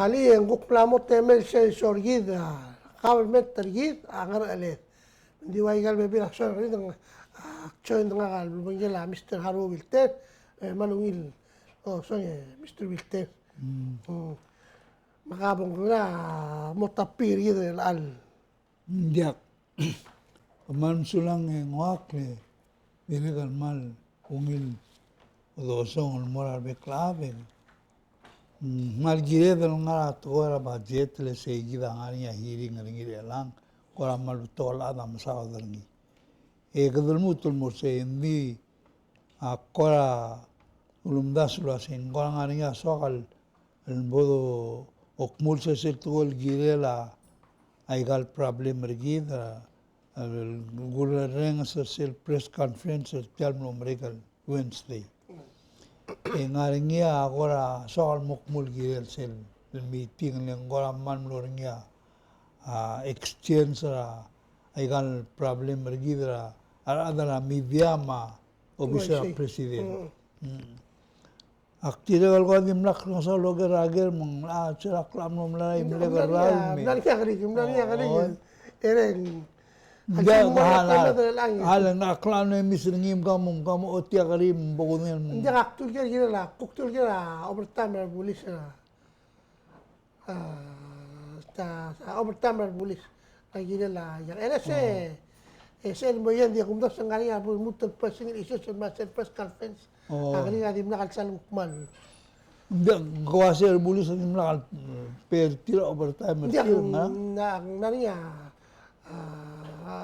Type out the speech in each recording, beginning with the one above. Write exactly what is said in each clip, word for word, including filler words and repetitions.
Alii, e ng kuk mla mo temel sel sor kid, a, government er kid a ngercheled. Ng di ua ikal bebil a sor kid, a, join ngak el obengkel a Mister Haru Wilter, e, me a ungil, o, song e Mister Wilter. Mm. Mm. Me ka bong kera, a, mo tapir kid el chal. Ng diak. Kmal mesulang e ngak le dirrek el kmal ungil dosong el mo er a rebek el chad. Mm, kmal kired el ngar er a tekoi er a budget le sei kid a ngar er ngii a hearing er ngii er chelechang, kora kmal betok el chad a mesaod er ngii. E kede lmuut el mo er sei, ng di a kora ulemdasu el uasei ng kora ngar er ngii a soak el bo dokmu el sesei el tekoi el kirel a, a ikal problem er kid, a, el kurrenges er sel press conference er tia el mlo merek el Wednesday. E ngar er ngii a kora soak el mo kmu el kirel sel meeting, le ng kora kmal mlo er ngii a, a, exchange er a, a ikal problem er kid er a, a rechad er a media me a obis er a president. Mm. Ak dirrek el kora dimlak ngesau el oker er a ker me ng, a, sel ak mla mla er a imlek el rak me. Mla er ngii a kerik, mla er ngii a kerik. Oi. E ng Ng diak, a le, a le, ak mla mle miss er ngii me ka mo, me ka mo ochotii a kerik me bo kudengei el mo. Ng diak, ak dul ker, kirel a, kuk dul ker a overtime er a rebulis er a, a, ta, a overtime er a rebulis. A kirel a, e le se, e sel mo ian di kumdasu e ng ngar er ngii a lmuut el pressing issues el mei er sel press conference. Oh. A kerik a dimlak el sal kmal. Ng diak, ng ko uasei a rebulis a dimlak el, mm, pay er tir a overtime er tir, ng ngar er ngii a, a, a,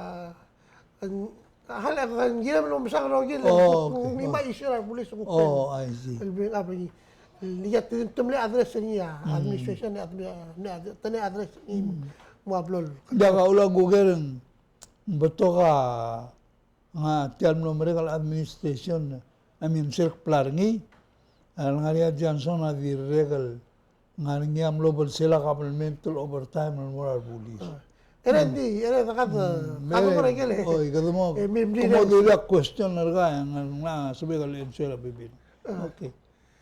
a, hal, a, ng kirem el omesang el rokir, oh, okay, ng mei a issue er a rebulis, oh, I see, el bring up er ngii. Ng diak, te, te mle address er ngii a, mm, administration, admi-, admi-, te mle address er ngii, mm, mo a blol. Ng diak, a ula kuker ng betok a Ng a tia el mlo merek el administration, I mean, sel kbla er ngii, el ngar er ngii a Johnson a dirrek el ngar er ngii a mlo belsel a kabelment el overtime el mo er a rebulis. E le di, e le di kede, mm, kede mo, oi, kede mo, e, me, me, kede mo di ua question er kau, e ng, ng sebechek el answer a bebil. Okay.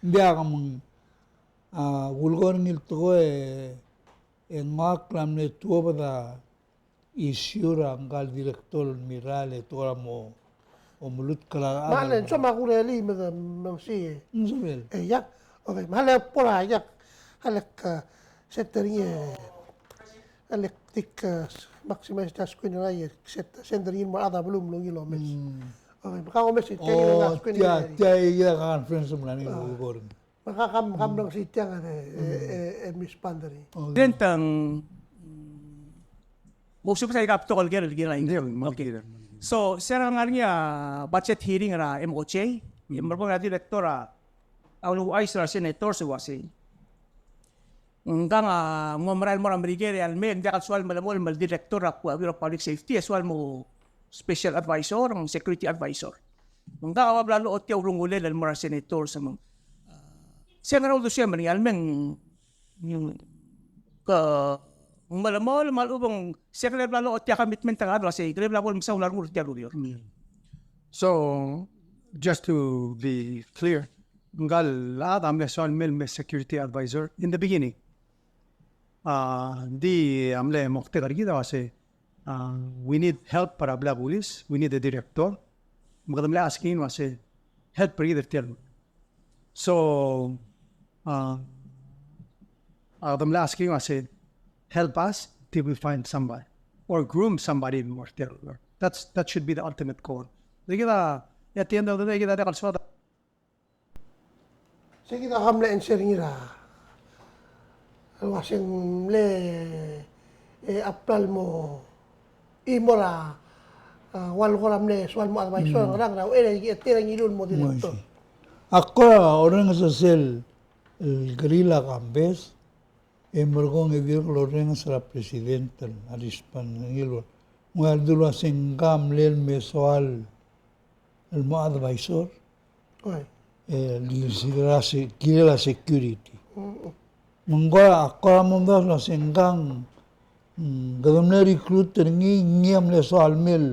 Ng diak, me ng, a, kulekoi er ngii el tekoi, e, e ngak a mle tuobed a issue er a ngka el director el mirrael e te kora mo omelutk er a rechad. Me a le, ng soam a kurelii me de, me ng sei. Ng sebechel. E, ia. Okay, me a le bo er a, ia. A le, e, send er ngii, e, a le dik, e, maximize tia el screen er ngii, e, send, send er ngii el mo er a rechad a belum el ungil omes. Mm. Okay, me ka omes e tia, oh, tia, tia, tia, tia conference me ng ngar er ngii el kulekoi er ngii. Me ka, kam, kam, mm, mle sei tiang e, e, e, e, Miss Pandri. Okay. Then tang, mm, mo subscribe ka betok el ker, el ker, okay. So, se er a ngar er ngii a budget hearing er a M O J, e merekong a director a, a uluuchais er a senators el uasei, ngkang a mo merael el mo er a Merikel e a lemei e ng diak el soal el melemolem el director er a Bureau of Public Safety, e soal el mo special advisor, security advisor. Ngkang a ua bla lochotii a urungulel el mo er a senators me ng, se ngera uldesuem er ngii a lemei, mm, ke melemolem me a lechub e ng se kele bla lochotii a commitment er a chad el uasei kele bla bo lemesaul a rengul er tia el ureor. So, just to be clear, ngka el chad a mle soal el mei el me security advisor in the beginning. A, di a mle moktek er kid a uasei, a, we need help er a blil a bulis, we need a director. Me kede mle asking el uasei, help er kid er tia el. So, a, a kede mle asking el uasei, help us till we find somebody or groom somebody more. That's, that should be the ultimate goal. Di kid a, at the end of the day, kid a diak el soad. Sei kid a ka mle answer er ngii er a, el uasei ng mle, e, apply el mo, e, mo er a, a, ua el kora mle soal el mo advisor, mm, ngerang, ngerang, e, e, e, tir a ngiluu el mo director. Ak kora orrenges er sel, el kirel a campaign, e merekong e dirrek el orrenges er a president el respond er ngii el ua, ng ua el dul uasei ngka a mle el me soal el mo advisor. Oi. E, el kirel a se-, kirel a security. Mm. Me ng kora, kora mo mdasu el uasei ngkang, mm, kede mle recruit er ngii, ngii a mle soal el mei el.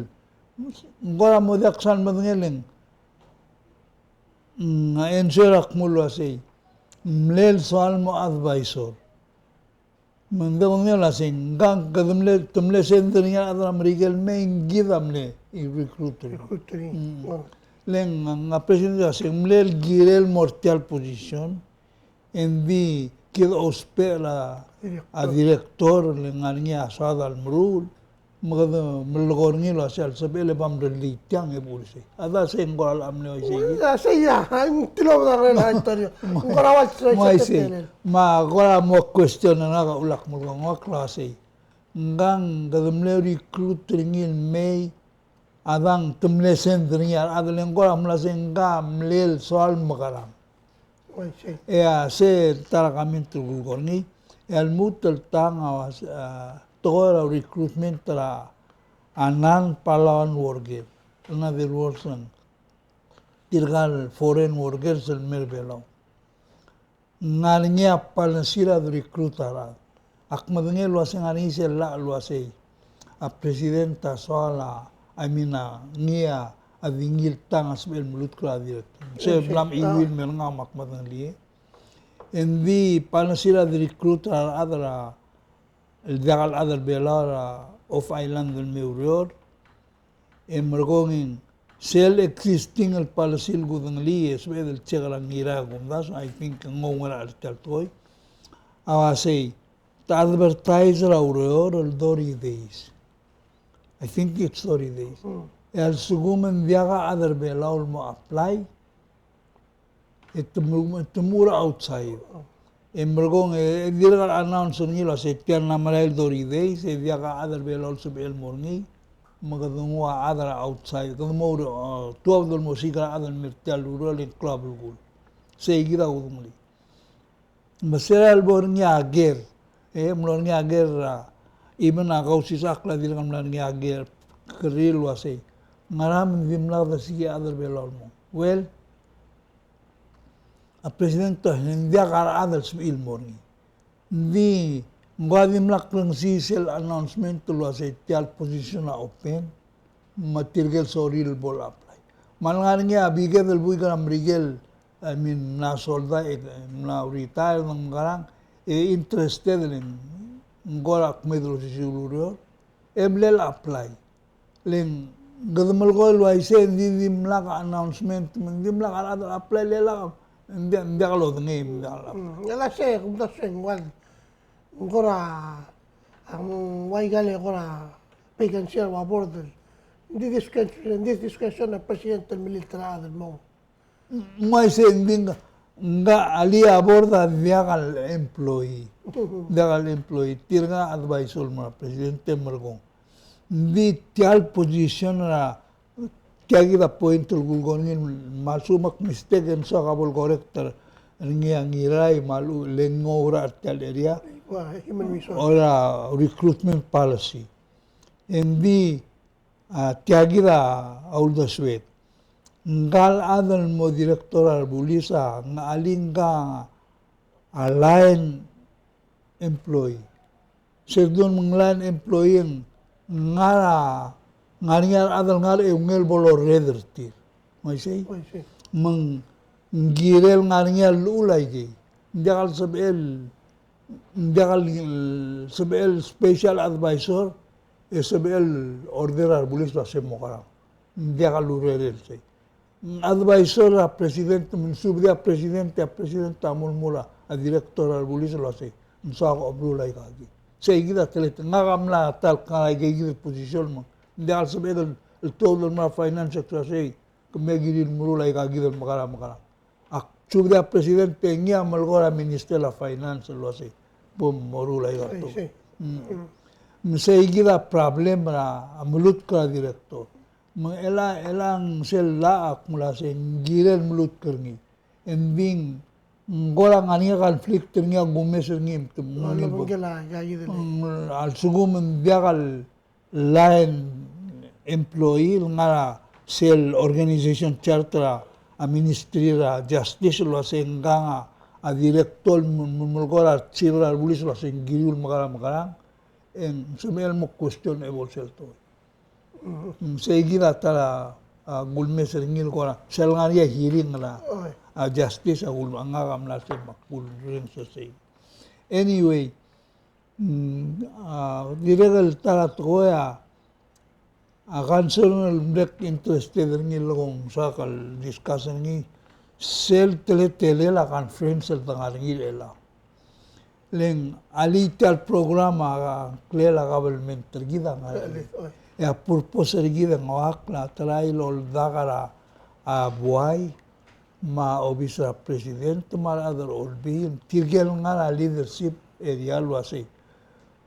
Ng kora mo diak sal medengei el ng, mm, a answer a kmo el uasei, mle el soal el mo advisor. Me ng di kuk ngii el uasei, ngkang kede mle, te mle send er ngii a rechad er a Merikel el mei, ng kid a mle recruit er ngii. Recruit er ngii. Mm. Oh. Le ng, ng a president a uasei, ng mle kirel el mo er tia el position, e ng di kid a ousbech er a, a director, le ng ngar er ngii a soad el meruul, me kede melekoi er ngii el uasei a lsebechel e bo mrellii tiang e bo el sei. A da sei ng kora locha mle uaisei. A sei a, ng tilobed a rengrir a Antonio. Ng kora uaisei. Me a kora mo question er ngak a ulak melekoi ngak el uasei, ngkang kede mle recruit er ngii el mei, a dang te mle send er ngii a rechad, le ng kora mla sei, ngka a mle soal mekerang. Uaisei. E a se ta er a comment el kulekoi er ngii, e a lmuut el tang a, a, tekoi er a recruitment er a non-Palauan worker, in other words, tirka el foreign workers el mei er a Belau. Ng ngar er ngii a policy er a de recruit a rechad. Ak medengei el uasei ng ngar er ngii sel llach el uasei a president a soal a, I mean, a ngii a di ngii el tang a sebechel el melutk er a dirrek. Se mla mechiuii el mei er ngak me ak medengelii. Ng di policy er a de recruit a rechad er a, el diak el chad er a Belau er a off island el mei oureor. E merekong e ng sel existing el policy el kudengelii, e sebeched el check er a Ngirai a kumdasu, I think ng oungerachel er tia el tekoi. A uasei, te advertise er a ureor el thirty days. I think it's thirty days. Mm. E a lsekum e ng diak a chad er a Belau el mo apply, e te mo, te mo er a outside. E merekong e, e dirrek el announce er ngii el uasei tia el merael el thirty days, e diak a chad er a Belau el sebechel el mo er ngii, me kede nguu a chad er a outside, kede mo er, uh, tuobed el mo siik er a chad el mei er tia el ureor el klou a belkul. Sei kid a kudengelii. Me se er a lebo er ngii a ker, e mlo er ngii a ker er a, even a Kausisechakl a dirrek el mla er ngii a ker, kerir el uasei, ngera me ng dimlak desiik a chad er a Belau el mo. Well, a president a uasei ng diak a rechad el sebechir el mo er ngii. Ng di, ng ko a dimlak kurengesii sel announcement el uasei tia el position a open, me tirke el sorir el bo le apply. Me a lengar er ngii a biked el buik er a Merikel, I mean, mla soldau, e mla retire, me ng mekerang, e interested el ng ko er a kmeed el osisiu el ureor, e mle le apply. Le ng kede melekoi el uaisei, ng di dimlak a announcement, me ng dimlak a rechad el apply, le lak, ng di, ng diak lodengei, ng diak lodengei. Mm, e le sei, kumdasu e ng ua, ng ko er a, a, ng ua ikal e ko er a vacancy er a board. Ng di discretion, ng di discretion er a president el melilt er a chad el mo. Ng uaisei, ng di ngka, ngka a lii a board a diak el employee. Diak el employee, tirka a advisor el mo er a president e merekong. Ng di tia el position er a, tia kid a point el kulekoi er ngii, me a lsekum ak mistake e ng soak a bo le correct er ngii a Ngirai me a lechub e ng oureor er tia el area. Ua, human resource. Or a recruitment policy. E ng di a, tia kid a uldesued. Ngka el chad el mo director er a bulis a, ng alii ngka a line employee. Se kdu me ng line employee e ng ngar a, ngar er ngii a rechad el ngar er a eungel bo lorreder er tir. Uaisei? Uaisei. Me ng kirel ngar er ngii a llechul aikei. Ng diak el sebechel, ng diak el sebechel special advisor, e sebechel order er a rebulis el uasei mo mekerang. Ng diak el urerel sei. Ng advisor er a president, me ng subedii a president, e a president a mo lmuut er a director er a rebulis el uasei ng soak a omeruul aika kid. Sei kid a teletael, ngak a mla ta el kngar er aika kid el position me ng diak el sebechek el tuobed el mo er a finance el uasei ke me kirir el meruul aika kid el mekerang, mekerang. Ak subedii a president e ngii a melekoi er a minister er a finance el uasei bo moruul aika kid. Sei, sei. Mm. Mm. Me sei kid a problem er a melutk er a director. Me chelecha, chelecha ng sel llach a kmo uasei ng kirel melutk er ngii. E ng di ng kora ngar er ngii a conflict er ngii a kumes er ngii me te mo ngii el bo. Mm, a lsekum ng diak el line employee el ngar er a sel organization chart er a Ministry er a Justice el uasei ngkang a director el mo, mo, melekoi er a chief er a rebulis el uasei ng kiriu el mekerang, mekerang, e ng sebechel el mo questionable sel tekoi. Mm, sei kid a ta er a, a, kulmes er ngii el kora, sel ngar er ngii a hearing er a, a, Justice a kul, a ngak a mla sel mak kulreng se sei. Anyway, Mm, a, dirrek el ta er a tekoi a, a concern el mle interested er ngii el kmo ng soak el discuss er ngii, sel teletelel a conference el dengar er ngii er chelechang. Le ng a lii tia el program a ngklel a government er kid a ngar er ngii. E a purpose er kid a ng soak el try el oldak er a, a buai, me a obis er a president, me a rechad er a olbiil, tirke el ngar er a leadership er tia el uasei.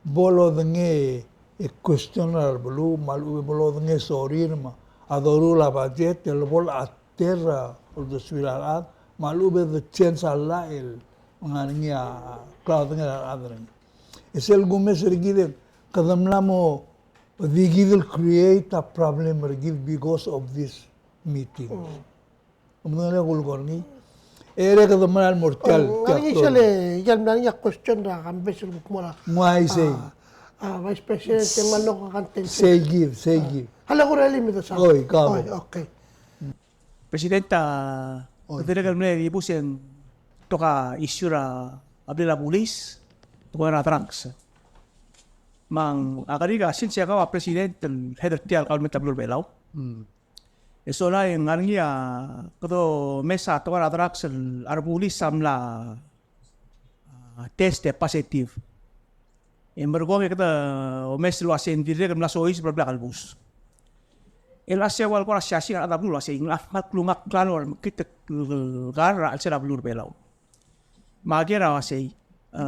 Bo lodengei e question er a beluu, me a lechub e bo lodengei e sorir, me a doruul a budget, el bo lechater a uldesuir a rechad, me a lechub e de change a llach el ngar er ngii a klaodengei er a rechad er ngii. E sel kumes er kid e kede mla mo di kid el create a problem er kid because of this meeting. Mm. Ng mle kulekoi er ngii. E le kede mera el mo er tia el, tia el, ngar er ngii sel, ia el mla er ngii a question er a Kambes el kuk mo er a. Ng uaisei. A, a, Vice President, e ng mla mo content. Sei kid, sei kid. A le kuk er a limit er sel. Oi, kau. Oi, okay. President, a, oi, dirrek el mle dibus e ng betok a issue er a blil a bulis, tekoi er a drugs. Me ng, a kerik a since e kau a president el head er tia el government er a beluu er a Belau. Mm. E sola e ng ngar er ngii a, kede omes a tekoi er a drugs el a rebulis a mla, a, test e positive. E merekong e kede omes el uasei ng dirrek el mla soiseb er a blil a kelebus. El uasei ua el kora siasing a rechad er a beluu el uasei ng locha kmal klungak a klalo el mekngit el kar er a chelsel a beluu er a Belau. Me a ker a uasei, e,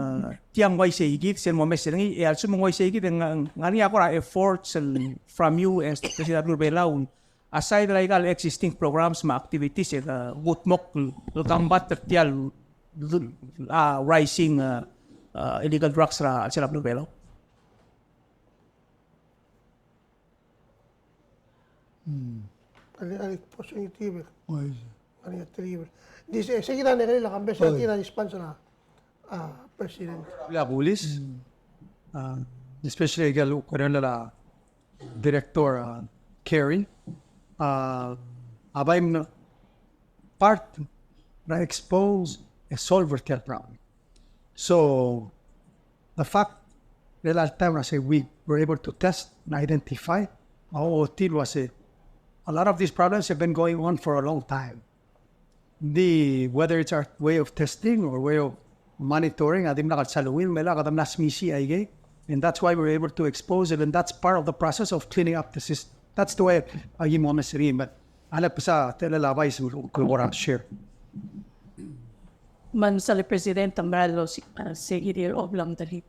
tiang ng uaisei kid, sel momes er ngii, e a lsekum ng uaisei kid, e ng, ng ngar er ngii a kora efforts el from you as President er a beluu er a Belau, aside er aika el existing programs me a activities, e, kudmokl el combat er tia el, a, rising, e, e, illegal drugs er a chelsel a beluu er a Belau. Hmm. Alii, alii, opportunity be. Oi. Alii, alii, be. Di se, se kid a ngar er ngii a Kambes, oi, se kid a response er a, a, president. A bulis, hmm, a, especially aike el kuk er ngii a director, a, Kerry, a, a bai me part er a expose e solve er tia el problem. So, the fact that at that time I say we were able to test and identify, a ochotii el uasei, a lot of these problems have been going on for a long time. The, whether it's our way of testing or way of monitoring, a dimlak el sal ungil, me a kede mla smisichii aikei, and that's why we're able to expose it, and that's part of the process of cleaning up the system. That's the way I, I, mo omes er ngii, but a le besa, te le la Vice, kora share. Me ng sel President a mera el osiik, a, se kid el oblang er tir.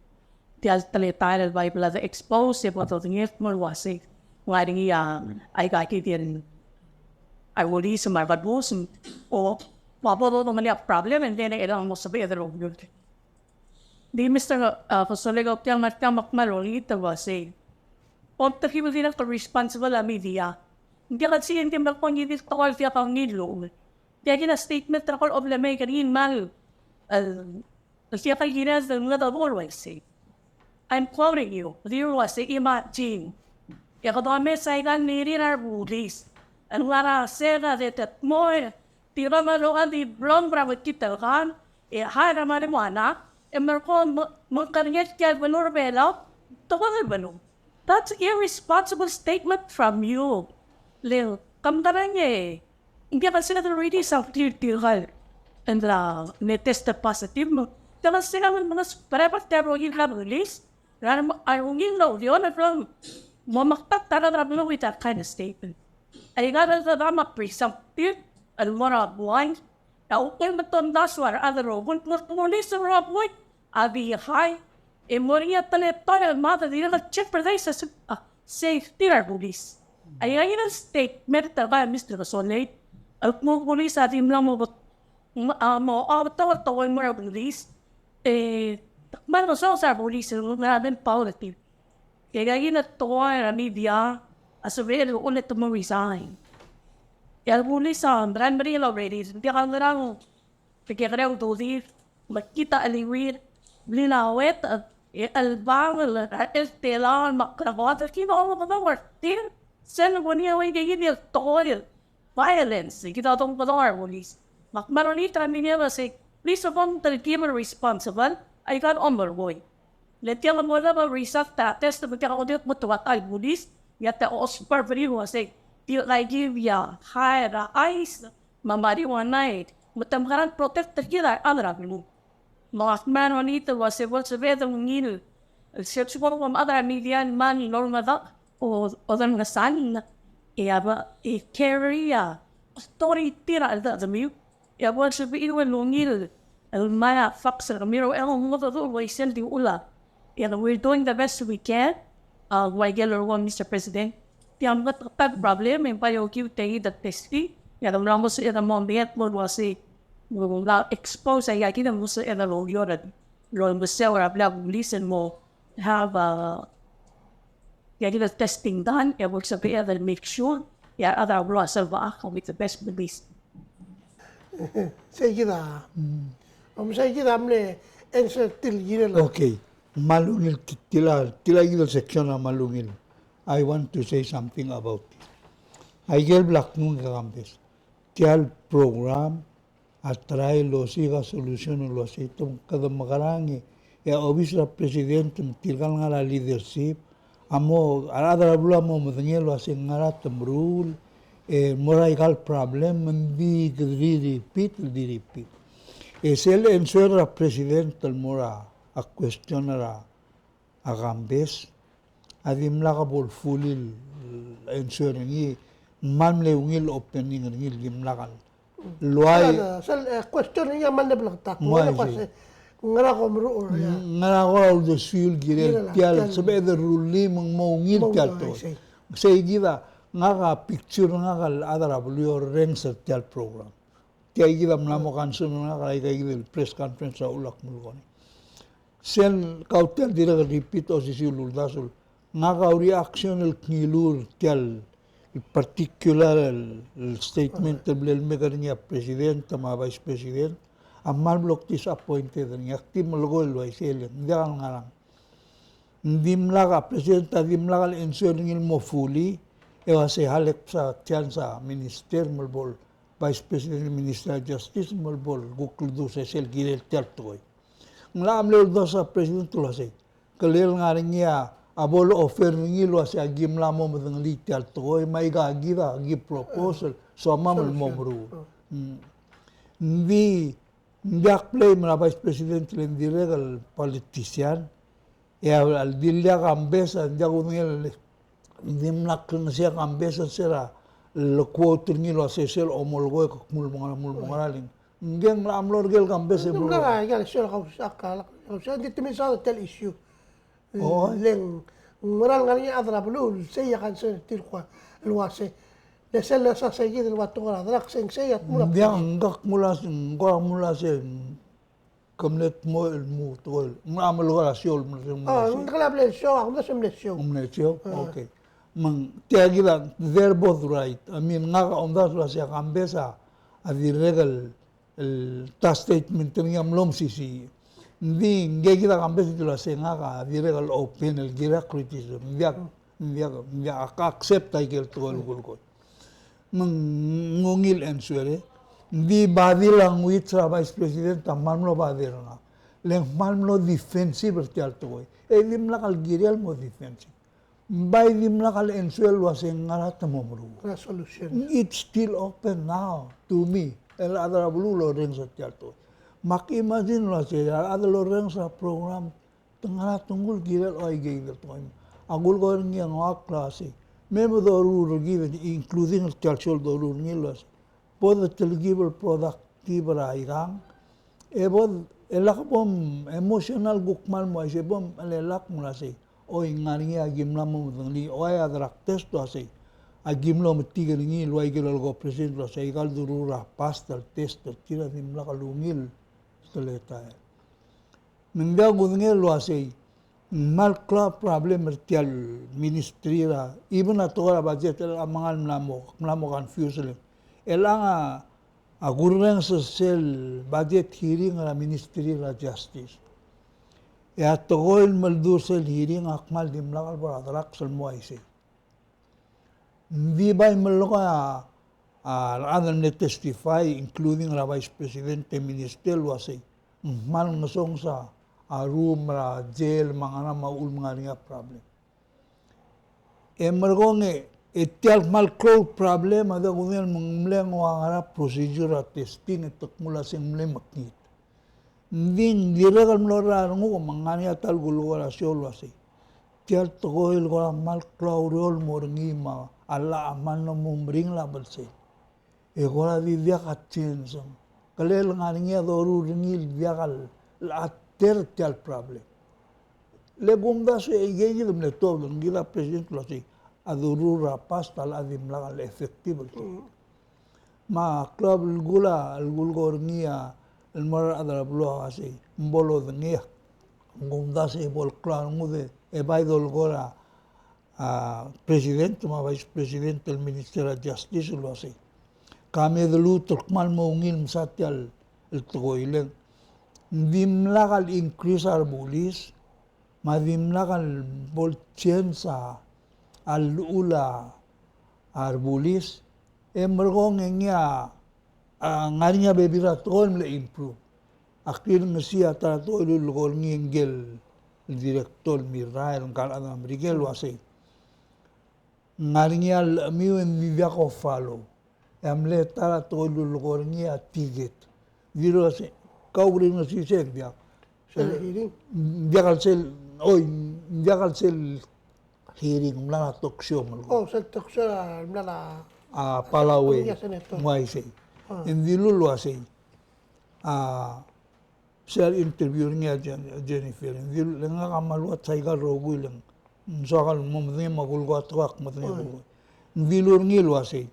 Tia el teletael el bai bla de expose, e bo dodengei el kmo ng uasei ng ngar er ngii a, aika kid el, a bulis me a kelebus, o, me a bo dodengei a problem, and then e chelechang mo sebeched el okiu. Di Mister, a, Kesolei, kau tia el ngar tia me ak kmal olengit el uasei, omtechibel dirrek el responsible a media. Ng diak el sei, ng di merekong e di tekoi el diak a ngiluu. Tia kid a statement er a kol oblemei er ngii el kmal, el, el diak el kired el mengedebol el uaisei. I'm quoting you. Di el uasei, imagine, e kede omes aika el mei er a rebulis el ngar er a sel a de tetmoi, tirka me a rokui a di blong er a mekngit el kar, e high er a marijuana, e merekong me, me ng kerengel tia el beluu er a Belau, tekoi er a beluu. That's irresponsible statement from you. Le, ke mekerang e, ng diak el sebeched el release a clear tirka el, el mla test positive me. Ng diak el sebeched el menges-, forever tia el rokir el release, er a, a rokir el oureor el mo meketeket a rechad er a beluu with that kind of statement. Aika el rechad a presumptive el mo er a buai, a uchul me te omdasu a rechad el rokui, me a bulis el rokui a di high, e mo er ngii a teletael el mad el dirrek el jeopardize a se-, a safety er a rebulis. Aika el statement er a Mister Kesolei el kmo a bulis a di mla mo bet-, a mo, a betok el tekoi el mo er a bulis, e, me a ngesonges a rebulis el ngar er a manpower er tir. E aika el tekoi er a media a sebechel el uchul e te mo resign. E a rebulis a mera el meringel already, ng diak a ngerang kekerei a ududir, me kid a cheliuir, blil a uet, e chelebangel, el telaol, me a klekoad, e kid a omekedong er tir, sel bo er ngii a uaike kid el tekoi el violence, e kid a domekedong er a rebulis. Me ak kmal olengit er a media el uasei, please, of all, te give a responsible, aika el omeroi. Le tia el mo lebo result er a test, me tia el mo di mo tuobed el bulis, e a ta ousbech er a bulis el uasei, tia el idea el hire a ice, me a marijuana, me te mekerang el protect er kid a rechad er a beluu. Me ak kmal olengit el uasei bo lsebeched el ungil el sel support er a rechad er a media el mla er ngii el mo medakt, o, o dengesang, e a bo, e carry a authority er a cheldechedemiu. E a bo lsebechir el ungil el mla er a fact er kemiu, e ng mo dodech el uaisei el di uchul a. E we're doing the best we can, a, ua ikel lolekoi, Mister President. Tia a mengeteket el problem, e ng bai okiu tia kid el testing, e a mla mo sebeched el mo meet el mo uasei, mo mla expose a tia kid el mo sebeched el oureor el, el mo sebeched el mo have a, tia kid el testing done, e bo lsebeched el make sure, e a rechad er a beluu a serve a, with the best beliefs. Sei kid a, mm, me sei kid a mle answer er tir el kirel. Okay. Me a ungil ti-, tia, tia kid el section a me a ungil. I want to say something about this. Aikel bla knguu a Kambes. Tia el program, a try el osiik a solution el uasei te kede mekerang e a obis er a president me tirka el ngar er a leadership a mo, a rechad er a beluu a mo medengei el uasei ngera te meruul, e mo er aika el problem, me ng di kede di repeat, di repeat. E sel answer er a president el mo er a question er a a Kambes, a dimlak bo el fully answer er ngii, me ng mle ungil opening er ngii el dimlak el uai. Sel, eh, question er ngii a mle bleketakl. Ng uaisei. Ngera ko meruul, ya. Ngera ko uldesuir el kirel tia el sebeched el rullii me ng mo ungil tia el tekoi. Sei kid a, ngak a picture er ngak el chad er a beluu a orrenges er tia el program. Tia kid a mla mo concern er ngak er aika kid el press conference a uchul ak melekoi. Sel kau tia el dirrek el repeat osisiu el uldasu el ngak a reaction el kngiluu er tia el particular el, el statement el bla lemek er ngii a president me a vice president a kmal blo kdisappointed er ngii, ak di melekoi el uaisei, ng diak el ngerang. Ng dimlak a president a dimlak el answer er ngii el mo fully, e uasei halek a chance a minister me bo el vice president, minister er a justice me bo el kuk ledu sesei el kirel tia el tekoi. Ng locha mle uldasu a president el uasei, kele ngar er ngii a bo el offer er ngii el uasei aki mla mo medengelii tia el tekoi, me aika kid a ki proposal, soam el mo meruul. Mm. Ng di Ng diak blame er a vice president le ng dirrek el politician, e a di le a Kambes a ng diak kudengei el dimlak klengesii a Kambes er sel le quote er ngii el uasei sel omelekoi e ke kmu el mo ngera, mo ngera le ng. Ng di ng mla mlo er ker el Kambes e mlo. Ng di mla er ker el sel kausa, kausa, ng di te mesa tia el issue. Oi. Le ng mera el ngar er ngii a chad er a beluu el sei a concern er tir el kmo el uasei, le sel lesa sei kid el ua tekoi er a drugs e ng sei a tmuu el. Ng diak, ng kak mlo uasei, ng kak mlo uasei ke mle tmuu el mo tekoi el. Ng mla melekoi a show el mle show. A, ng diak el bla el show, a kumdasu e mle show. Mle show, okay. Me ng tia kid a, they're both right. I mean, ngak a omdasu el uasei a Kambes a dirrek el el ta statement er ngii a mlo mesisiich. Ng di, ngike kid a Kambes a dilu el uasei ngak a dirrek el open el kirel a criticism. Ng diak, ng diak, ng diak ak accept aike el tekoi el kulekoi. Me ng ungil answer e. Ng di body language er a Vice President a kmal mlo bother er ngak. Le ng kmal mlo defensive er tia el tekoi. E dimlak el kirel el mo defensive. Ng bai dimlak el answer el uasei ngera te mo meruul. Ngera solution. It's still open now to me. El chad er a beluu el orrenges er tia el tekoi. Me ak imagine el uasei a rechad el orrenges er a program, te ngera te nguu el kirel el oikei el tekoi. A kulekoi er ngii a ngak el uasei, me mo doruul er kid, including er tia el show el doruul er ngii el uasei, bo de telkib el productive er a ikang, e bo, e lak bo m emotional kuk kmal mo uaisei, bo m chelellakl el uasei, oi, ng ngar er ngii a ki mla mo medengelii, oi, a drug test el uasei, a ki mlo metik er ngii el ua ikel lolekoi a president el uasei, aika el doruul er a past el test er tir a dimlak el ungil el teletael. Me ng diak kudengei el uasei, ng kmal klou a problem er tia el ministry er a, even a tekoi er a budget, el a mengal mla mo, mla mo confuse el. El a, a kurrenges er sel budget hearing er a Ministry er a Justice. E a tekoi el melduu er sel hearing a kmal dimlak el bo er a drugs el mo uaisei. Ng di bai melekoi a, a rechad el mle testify, including er a Vice President e Minister el uasei, ng kmal ngesonges a a room er a jail me a ngerang me a uchul me ng ngar er ngii a problem. E merekong e, e tia el kmal klou el problem a diak kudengei el me ng mle nguu a ngerang, procedure er a testing e te kmo uasei ng mle mekngit. Ng di ng dirrek el mlo er a renguk me ng ngar er ngii a ta el kulekoi er a show el uasei, tia el tekoi el kora kmal klou a ureor el mo er ngii me a llach a kmal mlo meringel a belsel. E kora di diak a change. Ng kelel ngar er ngii a doruul er ngii el diak el ater tia el problem. Le kumdasu e ikei kid a mle tuobed, ng kid a president el uasei, a doruul er a past a locha dimlak el effective el tekoi. Me a klou a belkul a, el kulekoi er ngii a, el mo er a rechad er a beluu a uasei, ng bo lodengei. Ng kumdasu e bo el klou a rengud e bai dolekoi er a a, president me a vice president el minister er a justice el uasei, ka me de luut el kmal mo ungil msa tia el tekoi, le ng dimlak el increase a rebulis, me a dimlak el bo el change a, a llechul a rebulis, e merekong e ngii a, a, ngar er ngii a bebil er a tekoi el mle improve. Ak rirengesii a ta er a tekoi el lulekoi er ngii ngike el director el mirrael, ngka el chad er a Merikel el uasei, ng ngar er ngii a llechemiu e ng di diak ko follow. E a mle ta er a tekoi el lulekoi er ngii a ticket. Ng dilu el uasei, kau rirengesii sei, ng diak. Sel hearing? Ng diak el sel, oi, ng diak el sel hearing, ng mla er a talk show me a leko. Oh, sel talk show el mla er a, a, Palau e. Ng uaisei. E ng dilu el uasei, a, sel interview er ngii a Jen-, Jennifer, e ng dilu el ngak a kmal ua se aika el rokui el ng soak el mo medengei me a kulekoi a tekoi ak medengei a kulekoi. Ng dilu er ngii el uasei,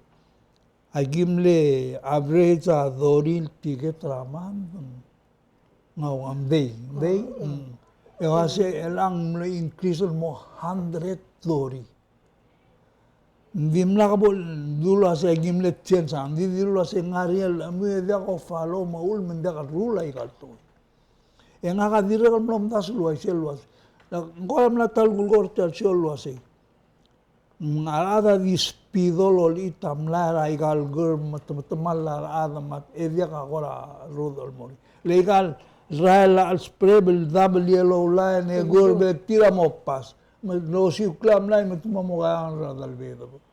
aki mle average a thirty el ticket er a month. Ng ua, ng dei, ng dei. E uasei, e ng mle increase el mo hundred thirty. Ng dimlak bo dilu el uasei aki mle change a, ng di dilu el uasei ng ngar er ngii a llechemiu e diak ko follow me a uchul me ng diak el rule aika el tekoi. E ngak a dirrek el mlo omdasu el uaisei el uasei, ng kora mla ta el kulekoi er tia el show el uasei, ng a rechad a di speed el olechit a mlai er aika el ker me te, me te metemall a rechad me e diak a kora rudech el mo er ngii. Le aika el rael a chelspreb el double yellow line e ker me tir a mo pass. Me losiukl a mlai me te mo mo kaeang er a delebedebek.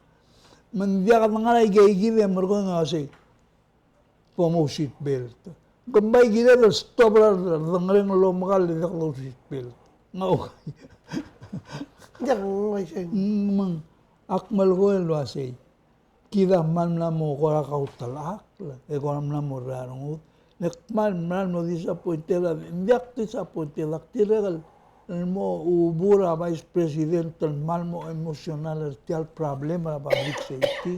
Me ng diak dengar a ikeikid e merekong e uasei, bo mo seat belt. Ke bai kired el stop er a rdengerenger el omekall e diak do seat belt. Ng ua. Diak, ng uaisei. Mm, ak melekoi el uasei, kid a kmal mla mo kora kautelechakl, e kora mla mo er a rengud. Le ak kmal mla mo disappointed, a, ng diak disappointed, ak dirrek el mo ouburr a vice president el kmal mo emotional er tia el problem er a public safety.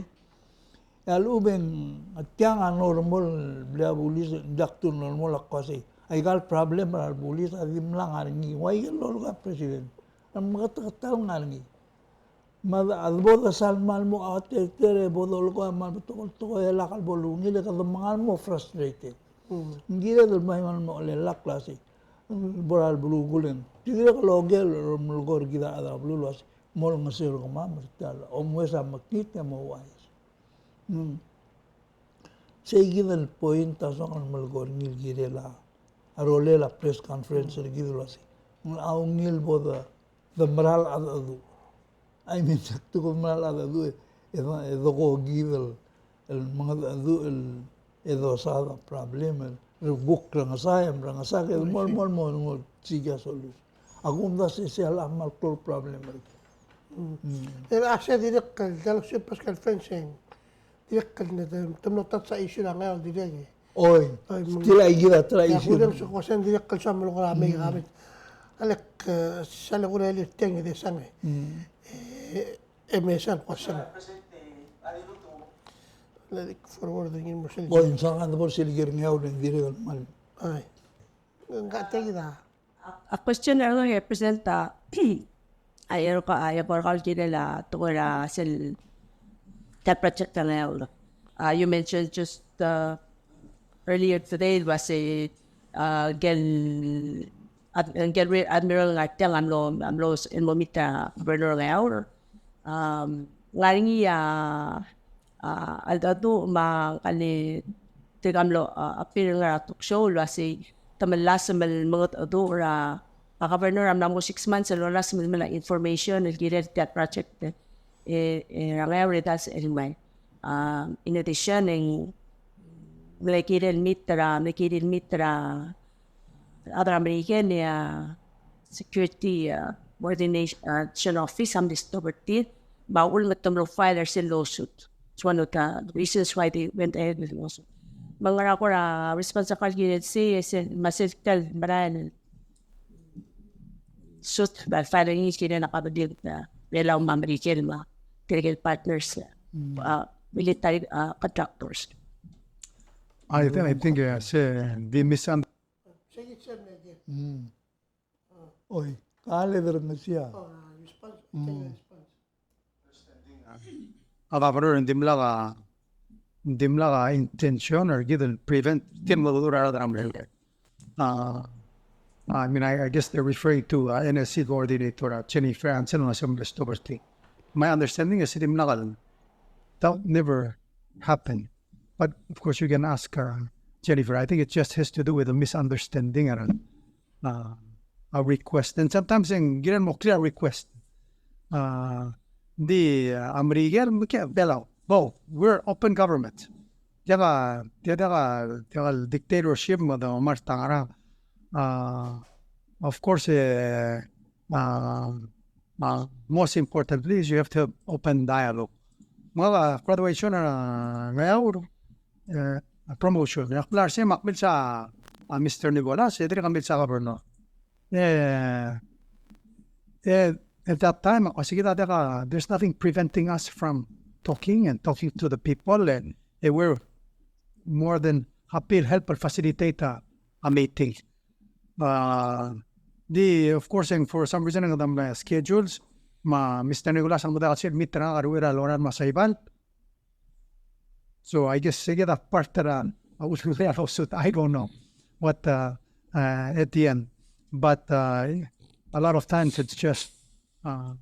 E a lechub e ng tiang a normal el blil a bulis, ng diak tu normal, ak uasei, aika el problem er a bulis a dimlak ngar er ngii. Ua ikel lolekoi a president, a meketeketang ngar er ngii. Me a de bo de sal kmal mo a terter e bo dolekoi a kmal betok el tekoi e lak el bo lungil e kede mengal mo frustrated. Mm. Ng kired el bai kmal mo chelellakl el uasei, bo er a beluu kuleng, te dirrek el oker el melekoi er kid a rechad er a beluu el uasei, mo olengeseu er kemam er tia el omes a mekngit e mo ouchais. Mm. Sei kid el point a soak el melekoi er ngii el kirel a rolel a press conference er kid el uasei, ng locha ungil bo de, de mera el cheldecheduch. I mean, te kuk mera el cheldecheduch e, e, e de ko kid el, el mengedecheduch el, e dosaod a problem el, el kuk rengesai, em rengesai, e de mo, mo, mo, mo, seek a solution. A kumdasu e sei a locha kmal klou el problem er kid. Mm. Mm. E a sei dirrek el, diak el press conference e ng dirrek el, te, te mlo touch a issue er a Ngeaur dirrek e. Oi, oi, me ng, still a ikid a ta er a issue. Kudengei se ko sei ng dirrek el soam el kora mei, mm, kabet. Alek, e, sel kora el tiang e de sang e. Mm. E, e me sang ko sei. Let it forward the universal. Oi, ng soak a de bo er sel ker er a Ngeaur e ng dirrek el kmal. Ai. Ng ka tia kid a. A question er ngak e President a, a, er kau, a, er kau el kirel a tekoi er a sel, tia el project er a Ngeaur. A, you mentioned just, uh, earlier today el uasei, uh, ngike el, ad-, ngike el Rear Admiral Ngartiang a mlo, a mlo, el mo meet a Governor Ngeaur. Um, ngar er ngii a, a, cheldecheduch me a ngka el, tirka mlo, a, appear er a talk show el uasei, te melasem el mengedecheduch er a, a governor a mla mo six months el olasem el mla information el kirel tia el project e, e, er a Ngeaur e dals el mei. A, in addition, e ng mle kirel meet er a, mle kirel meet er a, a rechad er a Merikel e a security, a, coordination, a, office a mle stop er tir, me a uchul me te mlo file er sel lawsuit. It's one of the reasons why they went ahead with the lawsuit. Me ng ngera kora response a kal kirel sei, e sel, me sel tia el merael el suit, me a file er ngii el kirel a kabelment, a, Belau me a Merikel me tirke el partners, a, military, a, contractors. I think, I think, uh, se, di misan- Mm. Oi, ka le der ngesia. Mm. A governor ng dimlak a, ng dimlak a intention er kid el prevent, tir el mo dmu er a rechad er a Merikel. Uh, I mean, I, I guess they're referring to, uh, N S C coordinator, uh, Jennifer Anselm, a se mle stop er tir. My understanding is dimlak a, that never happened. But of course, you can ask, uh, Jennifer. I think it just has to do with a misunderstanding and a, uh, a request. And sometimes e ng kirel mo clear a request. Uh, di, uh, a Merikel, me ke, Belau. Bo, we're open government. Diak a, diak a, diak a dictatorship me a de Omar Tangerang. Uh, of course, uh, uh, uh, most importantly is you have to have open dialogue. Me a graduation er a Ngeaur, uh, a promotion. Ak mla er sei me ak milsa a Mister Nicholas, e dirrek el milsa a governor. Eh, eh, at that time, a se kid a diak a, there's nothing preventing us from talking and talking to the people, and, eh, we're more than happy to help and facilitate a, a meeting. Uh, di, of course, and for some reason, ng kede mla schedules, me a Mister Nicholas a ng diak el sel meet er ngak er a Loran me a Saipan. So I guess se kid a part er a, a ultutelel a lawsuit. I don't know what, uh, uh, at the end. But, uh, a lot of times it's just, uh,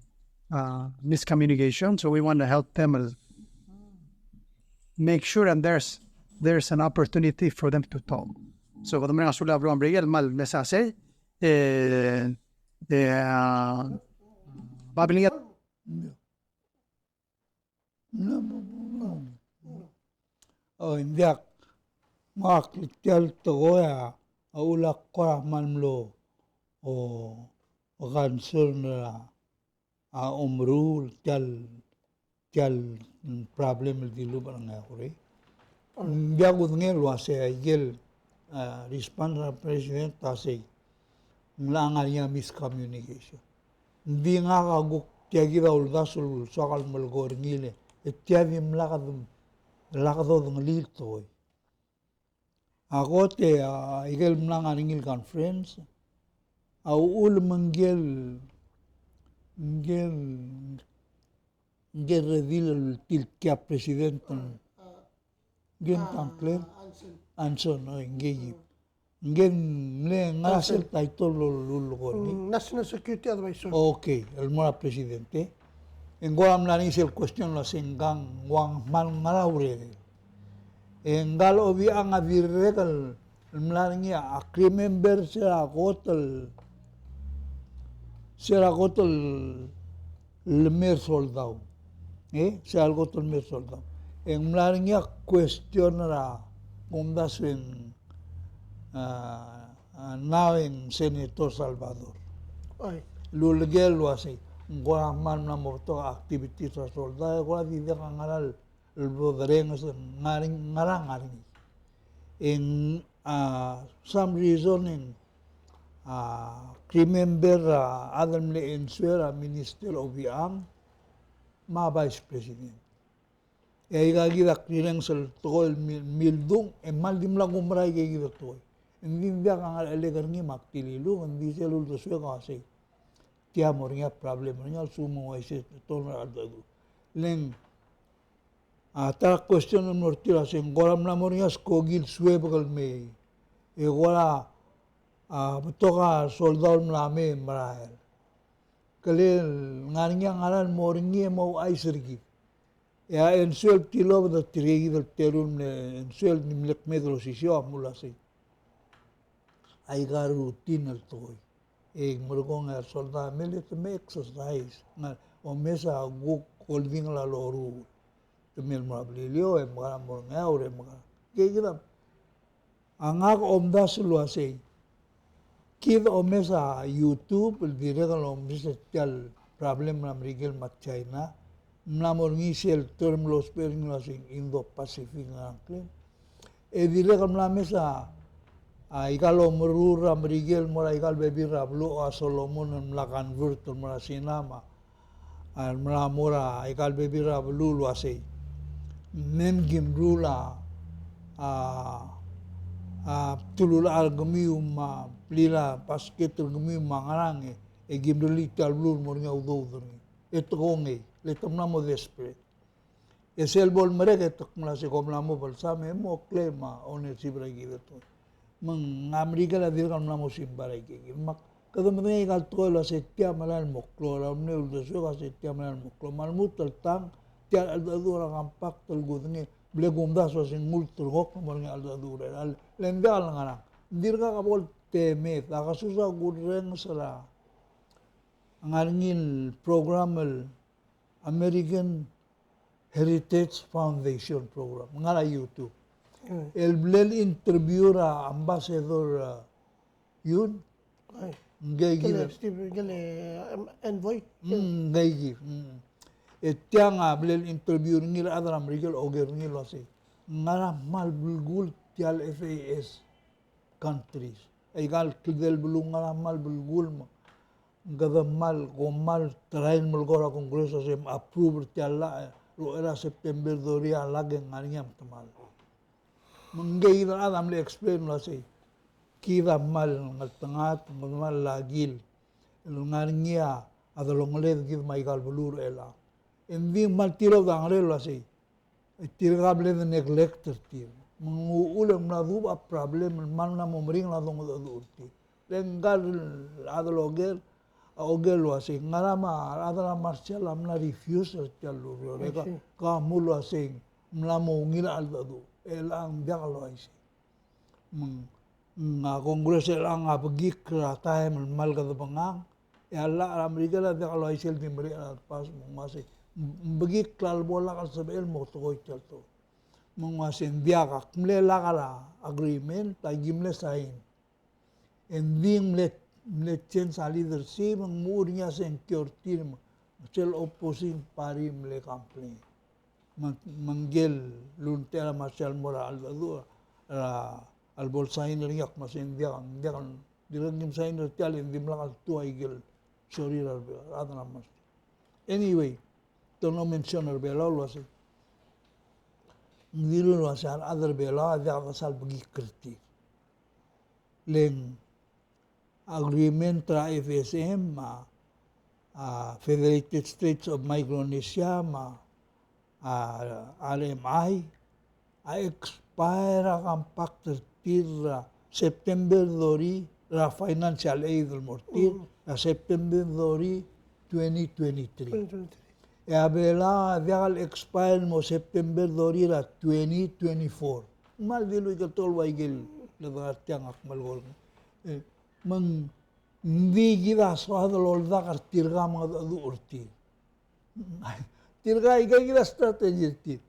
uh, miscommunication. So we want to help them, uh, make sure and there's, there's an opportunity for them to talk. So kede mereng a sulang er a Merikel el mesa sei, e, e, uh, babilngel. O, ng diak, me ak tia el tekoi a, a ulak kora kmal mlo, o, o concern er a, a omeruul tia el, tia el, mm, problem el dilubech er a Ngeaur. Ng diak kudengei el uasei a ikel, a, response er a president a sei ng locha ngar er ngii a miscommunication. Ng di ngak a kuk tia kid a uldasu el soak el melekoi er ngii el, e tia dimlak de, lak dodengelii el tekoi. A kot e, a, ikel mla ngar er ngii el conference, a uchul me ngike el, ngike el, ngike el redil el tilkii a president, ngike el tangklel, Anson, o, ngike el Ngike el mle ngar er sel title el lulekoi er ngii. Mm, National Security Advisor. Okay, el mo er a president, e. E ng kora mla er ngii sel question el uasei ngkang ng ua kmal ngar er a urered. E ngka el Obichang a dirrek el mla er ngii a, ak remember se er a kot el, se er a kot el el mei er a soldau. E, se er a kot el mei er a soldau. E ng mla er ngii a question er a kumdasu e ng, a, a, now e ng Senator Salvador. Oi. Luleker el uasei, ng kora kmal mla mo betok a activities er a soldau, e kora di diak a ngera el bo derenges, ngar er ngii, ngar er ngii. E ng, a, some reason e ng, a, remember, a, a chad el mle answer a Minister Obichang me a Vice President. E aika kid a clearance el tekoi el mil, mildung, e kmal dimlak kumerang aika kid el tekoi. Ng di diak a ngerechelek er ngii me ak tililuk, ng di sel uldesuek a uasei tia mo er ngii a problem er ngii a lsekum ng uaisei te tolngar a cheldecheduch. Le ng, a, ta er a question el mo er tir a se ng kora mla mo er ngii a skoki el suebek el mei. E kora, a, betok a soldau el mla mei e merael. Kele ngar er ngii a ngera el mo er ngii e mo ouchais er kid. E a answer el tilobed er tirke kid el teru el mle answer el di mle kmeed el osisiu a mle uasei, aika el routine el tekoi. E merekong e a resoldau a mle te me exercise, ng omes a kuk oldingel a loruul. Te mle mo er a Beliliou, e mekera mo er a Ngeaur, e mekera. Ke kid a A ngak a omdasu el uasei, kid a omes a YouTube el dirrek el omes er tia el problem er a Merikel me a China, mla mo er ngii sel term el ousbech er ngii el uasei Indo-Pacific ngerang klem. E dirrek el mla mes a, a, aika el omeruul er a Merikel el mo er aika el bebil er a beluu, a Solomon el mla convert el mo er a Sina me a A mla mo er aika el bebil er a beluu el uasei, mem kim ruul a, a, a bdelul a char er kemiu me a blil a basket er kemiu me a ngerang e, e kim rullii tia el beluu el mo er ngii a udoud er ngii. E te kongei, le te mla mo desperate. E sel bo lemerek e te kmo el uasei kom mla mo belsam e mo claim a ownership er aika el tekoi. Me ng a Merikel a dirrek el mla mo simbai er aika kid. Me ak kede medengei aika el tekoi el uasei tia a melai el mo klou, a mle uldesuek el uasei tia a melai el mo klou. Me a lmuut el tang, tia el cheldecheduch er a compact el kudengei, bla kumdasu el uasei ng ulterekokl el mo er ngii a cheldecheduch er chelechang. Le ng diak el ngerang. Ng dirkak bo el temed, a kesus a kurrenges er a ngar er ngii el program el American Heritage Foundation Program, ngar er a YouTube. Mm. El bla el interview er a Ambassador, uh, Yun. Ai. Ngii kid. Kele Steve, kele, em, envoy. Mm, ngii kid. Mm. E tiang a bla el interview er ngii el chad er a Merikel el oker er ngii el uasei, ngera a kmal belkul tia el F A S countries. Aika el kldei el beluu, ngera a kmal belkul me ng kede kmal, kom kmal try el melekoi er a Congress el uasei approve er tia el llach, e, er a September thirty a llach e ng ngar er ngii a metemall. Me ngii kid a chad a mle explain el uasei, kid a kmal ngeltengat, kmal lak el ngar er ngii a delongeled kid me aika el beluu er chelechang. E ng di kmal tilobed a ngerel el uasei, e tirka a bla de neglect er tir. Me ng uchul e ng mla dubech a problem el kmal mla mo meringel a dongedecheduch er tir. Le ngka el chad el oker, a oker el uasei, ngera me a rechad er a Marshall a mla refuse er tia el ureor. E ka, ka mle uasei, ng mla mo ungil a cheldecheduch. E chelechang ng diak el uaisei. Me ng, ng a Congress er chelechang a bekikl er a taem el kmal kede bengang, e a llach er a Merikel a diak el uaisei el di mereched el pass me ng uasei, ng bekikl a lebo lak el sebechel el mo tekoi tia el tekoi. Me ng uasei ng diak, ak mle lak er a agreement, aki mle sign. E ng di ng mle, mle change a leadership, me ng mo er ngii a sengkio er tir, me sel opposing party a mle complain. Me ng, me ngike el lultecha er a Marshall el mo er a cheldecheduch er a, a lebo el sign er ngii, ak me uasei ng diak, ng diak, dirrek el kim sign er tia el, e ng dimlak el tua aike el sorir a rechad er a Marshall. Anyway, te mlo mention er a Belau el uasei, ng dilu el uasei a rechad er a Belau a diak desa el bekikl er tir. Le ng agreement er a F S M me a, a, Federated States of Micronesia me a, a, R M I, a expire a compact er tir er a September thirty er a financial aid el mo er tir, mm, er a September thirty, twenty twenty-three. Twenty twenty-three. E a Belau a diak el expire el mo September thirty er a twenty twenty-four. Me a dilu aike el tekoi el ua aike el, le dengar tiang ak melekoi. E, me ng di kid a soad el oldak er tirka me a cheldecheduch er tir. Tirka aike kid a strategy er tir.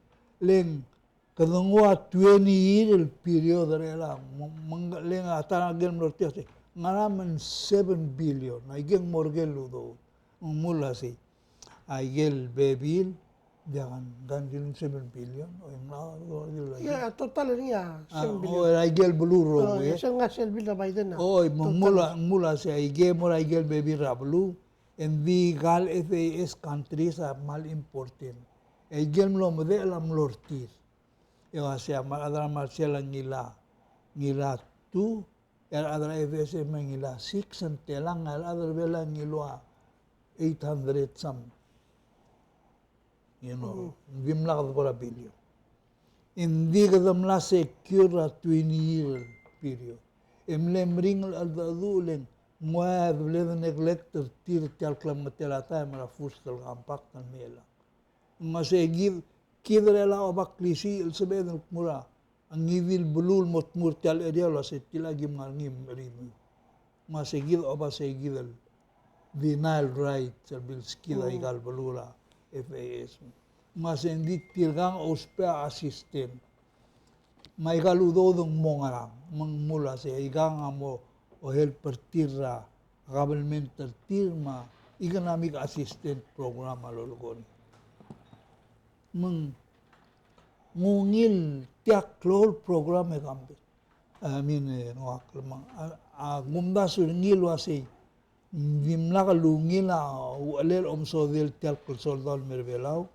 Le ng kede nguu a twenty year el period er chelechang. Me ng, me ng, le ng a ta er a ikel mlo er tia sei, ngera me ng seven billion. Aike ng mo er ker el udoud. Me ng mle uasei, aike el bebil, diak, ng dilu ng seven billion, o ng, ng, ng, ng, ia, a total er ngii a, a, seven billion. O, er aike el beluu el rokui, e. Sel ngar sel bill er a Biden a. O, me ng mle, total. Ng mle uasei aike, mo er aike el bebil er a beluu, e ng di aika el F A S countries a kmal important. Aike el mlo medechel a mlo er tir. E uasei a rechad er a Marshall a ngilai, ngilai two, e a rechad er a F S M a ngilai six, e ng telang, e a rechad er a Belau a ngilai eight hundred some. You know, mm, ng dimlak de bo er a billion. E ng di kede mla secure a twenty year period. E mle meringel a cheldecheduch, le ng ua de bla de neglect er tir tia el klemengetel a taem er a first el compact el mei er chelechang. Ng uasei kid, kid er chelechang a oba klisiich el sebeched el kmo er a a ngii di el beluu el mo tmuu er tia el area el uasei tia el ki mla er ngii me cherimiu. Me sei kid a oba sei kid el denial rights el bilskid a ikal beluu er a F A S. Me sei ng di tirkang a ousbech a assistant. Me aikal udoud ng mo ngerang, me ng mle uasei aikang a mo help er tir er a government er tir me a economic assistance program a lolekoi. Me ng ungil tia el klou el program e kambes. I mean, e, ng ua klemang. A, a kumdasu er ngii el uasei dimlak lungil a uchelel omesodel tia el klsoldau el mer Belau.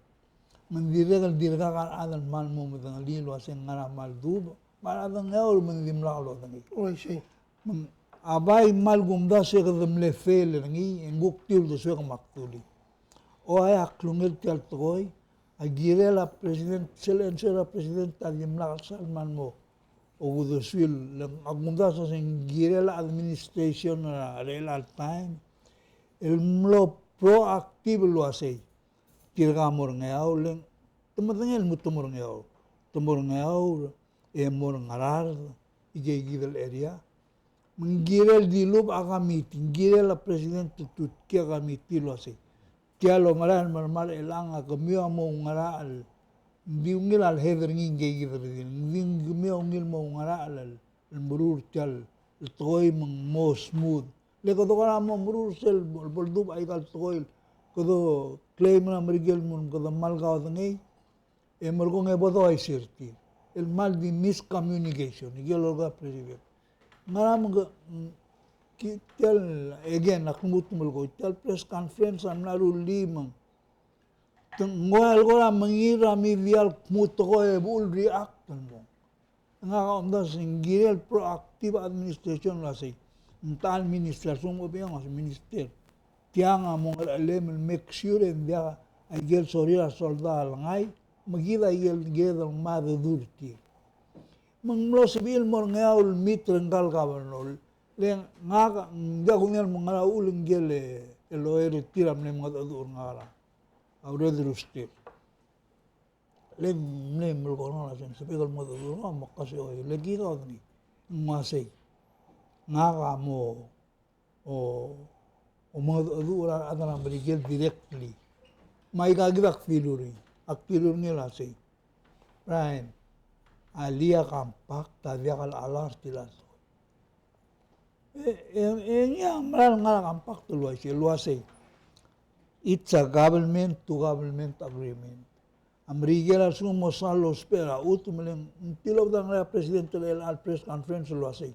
Me ng dirrek el dirkak a rechad el kmal mo medengelii el uasei ngera a kmal dubech, me a rechad er Ngeaur me ng dimlak lodengei. Oh, I see. Me ng, a bai kmal kumdasu e kede mle fail er ngii, e ng kuk tiu el desuek me ak dulii. O, a klungel tia el tekoi, a kirel a president, sel answer er a president a dimlak el sal kmal mo okedesui el, le ng, a kumdasu e ng kirel a administration er a, er a chelecha el taem el mlo proactive el uasei tirka mo er Ngeaur, le ng te medengei el mo te mo er Ngeaur. Te mo er Ngeaur, e mo er a Ngaraard, ikei kid el area. Me ng kirel dilubech a committee, ng kirel a president el tutkii a committee el uasei tia el omerael el merael er chelechang a kemiu a mo oungerachel, ng di ungil a lehead er ngii ngike kid el redil, ng di kemiu a ungil mo oungerachel el meruul tia el tekoi me ng mo smooth. Le kede kora mo meruul sel bo, bo ledubech aikal tekoi el kede claim er a Merikel me kede kmal kaodengei, e merekong e bo dois er tir. El kmal di miscommunication, ikel lolekoi a president. Ngera me ke, mm, ki, tia el, again, ak lmuut el melekoi, tia el press conference a mla rullii me ng, te ng ua el kora mengiil er a media el kmo tekoi e bo el react el mo. Ngak a omdasu e ng kirel proactive administration el uasei ng ta el minister, a lsekum ng obiang a minister, tiang a mo ngerchelem el make sure e ng diak a ikel sorir a soldau a lengai, me kid a ikel kired el ngmai a dedu er tir. Me ng mlo sebechir el mo er Ngeaur el meet er ngka el governor, le ngak ng diak kuk ngii a mengerang a uchul ngike el lawyer er tir a mle mengedecheduch er ngak er a, a Urederuster. Le ng mle melekoi er ngak el uasei ng sebechek el mengedecheduch er ngak, me ak uasei, oi, le ki kaodengei. Ng uasei ngak a mo, o, omengedecheduch er a rechad er a Merikel directly. Me aika kid a kdilu er ngii, ak dilu er ngii el uasei, Brian, a lii a compact a diak el alert er tia el tekoi. E, e, e ngii a mera el ngar er a compact el uaisei, el uasei, it's a government to government agreement. A Merikel a lsekum ng mo sal lousbech er a chutem, me le ng tilobed a ngar er a president er chelecha el press conference el uasei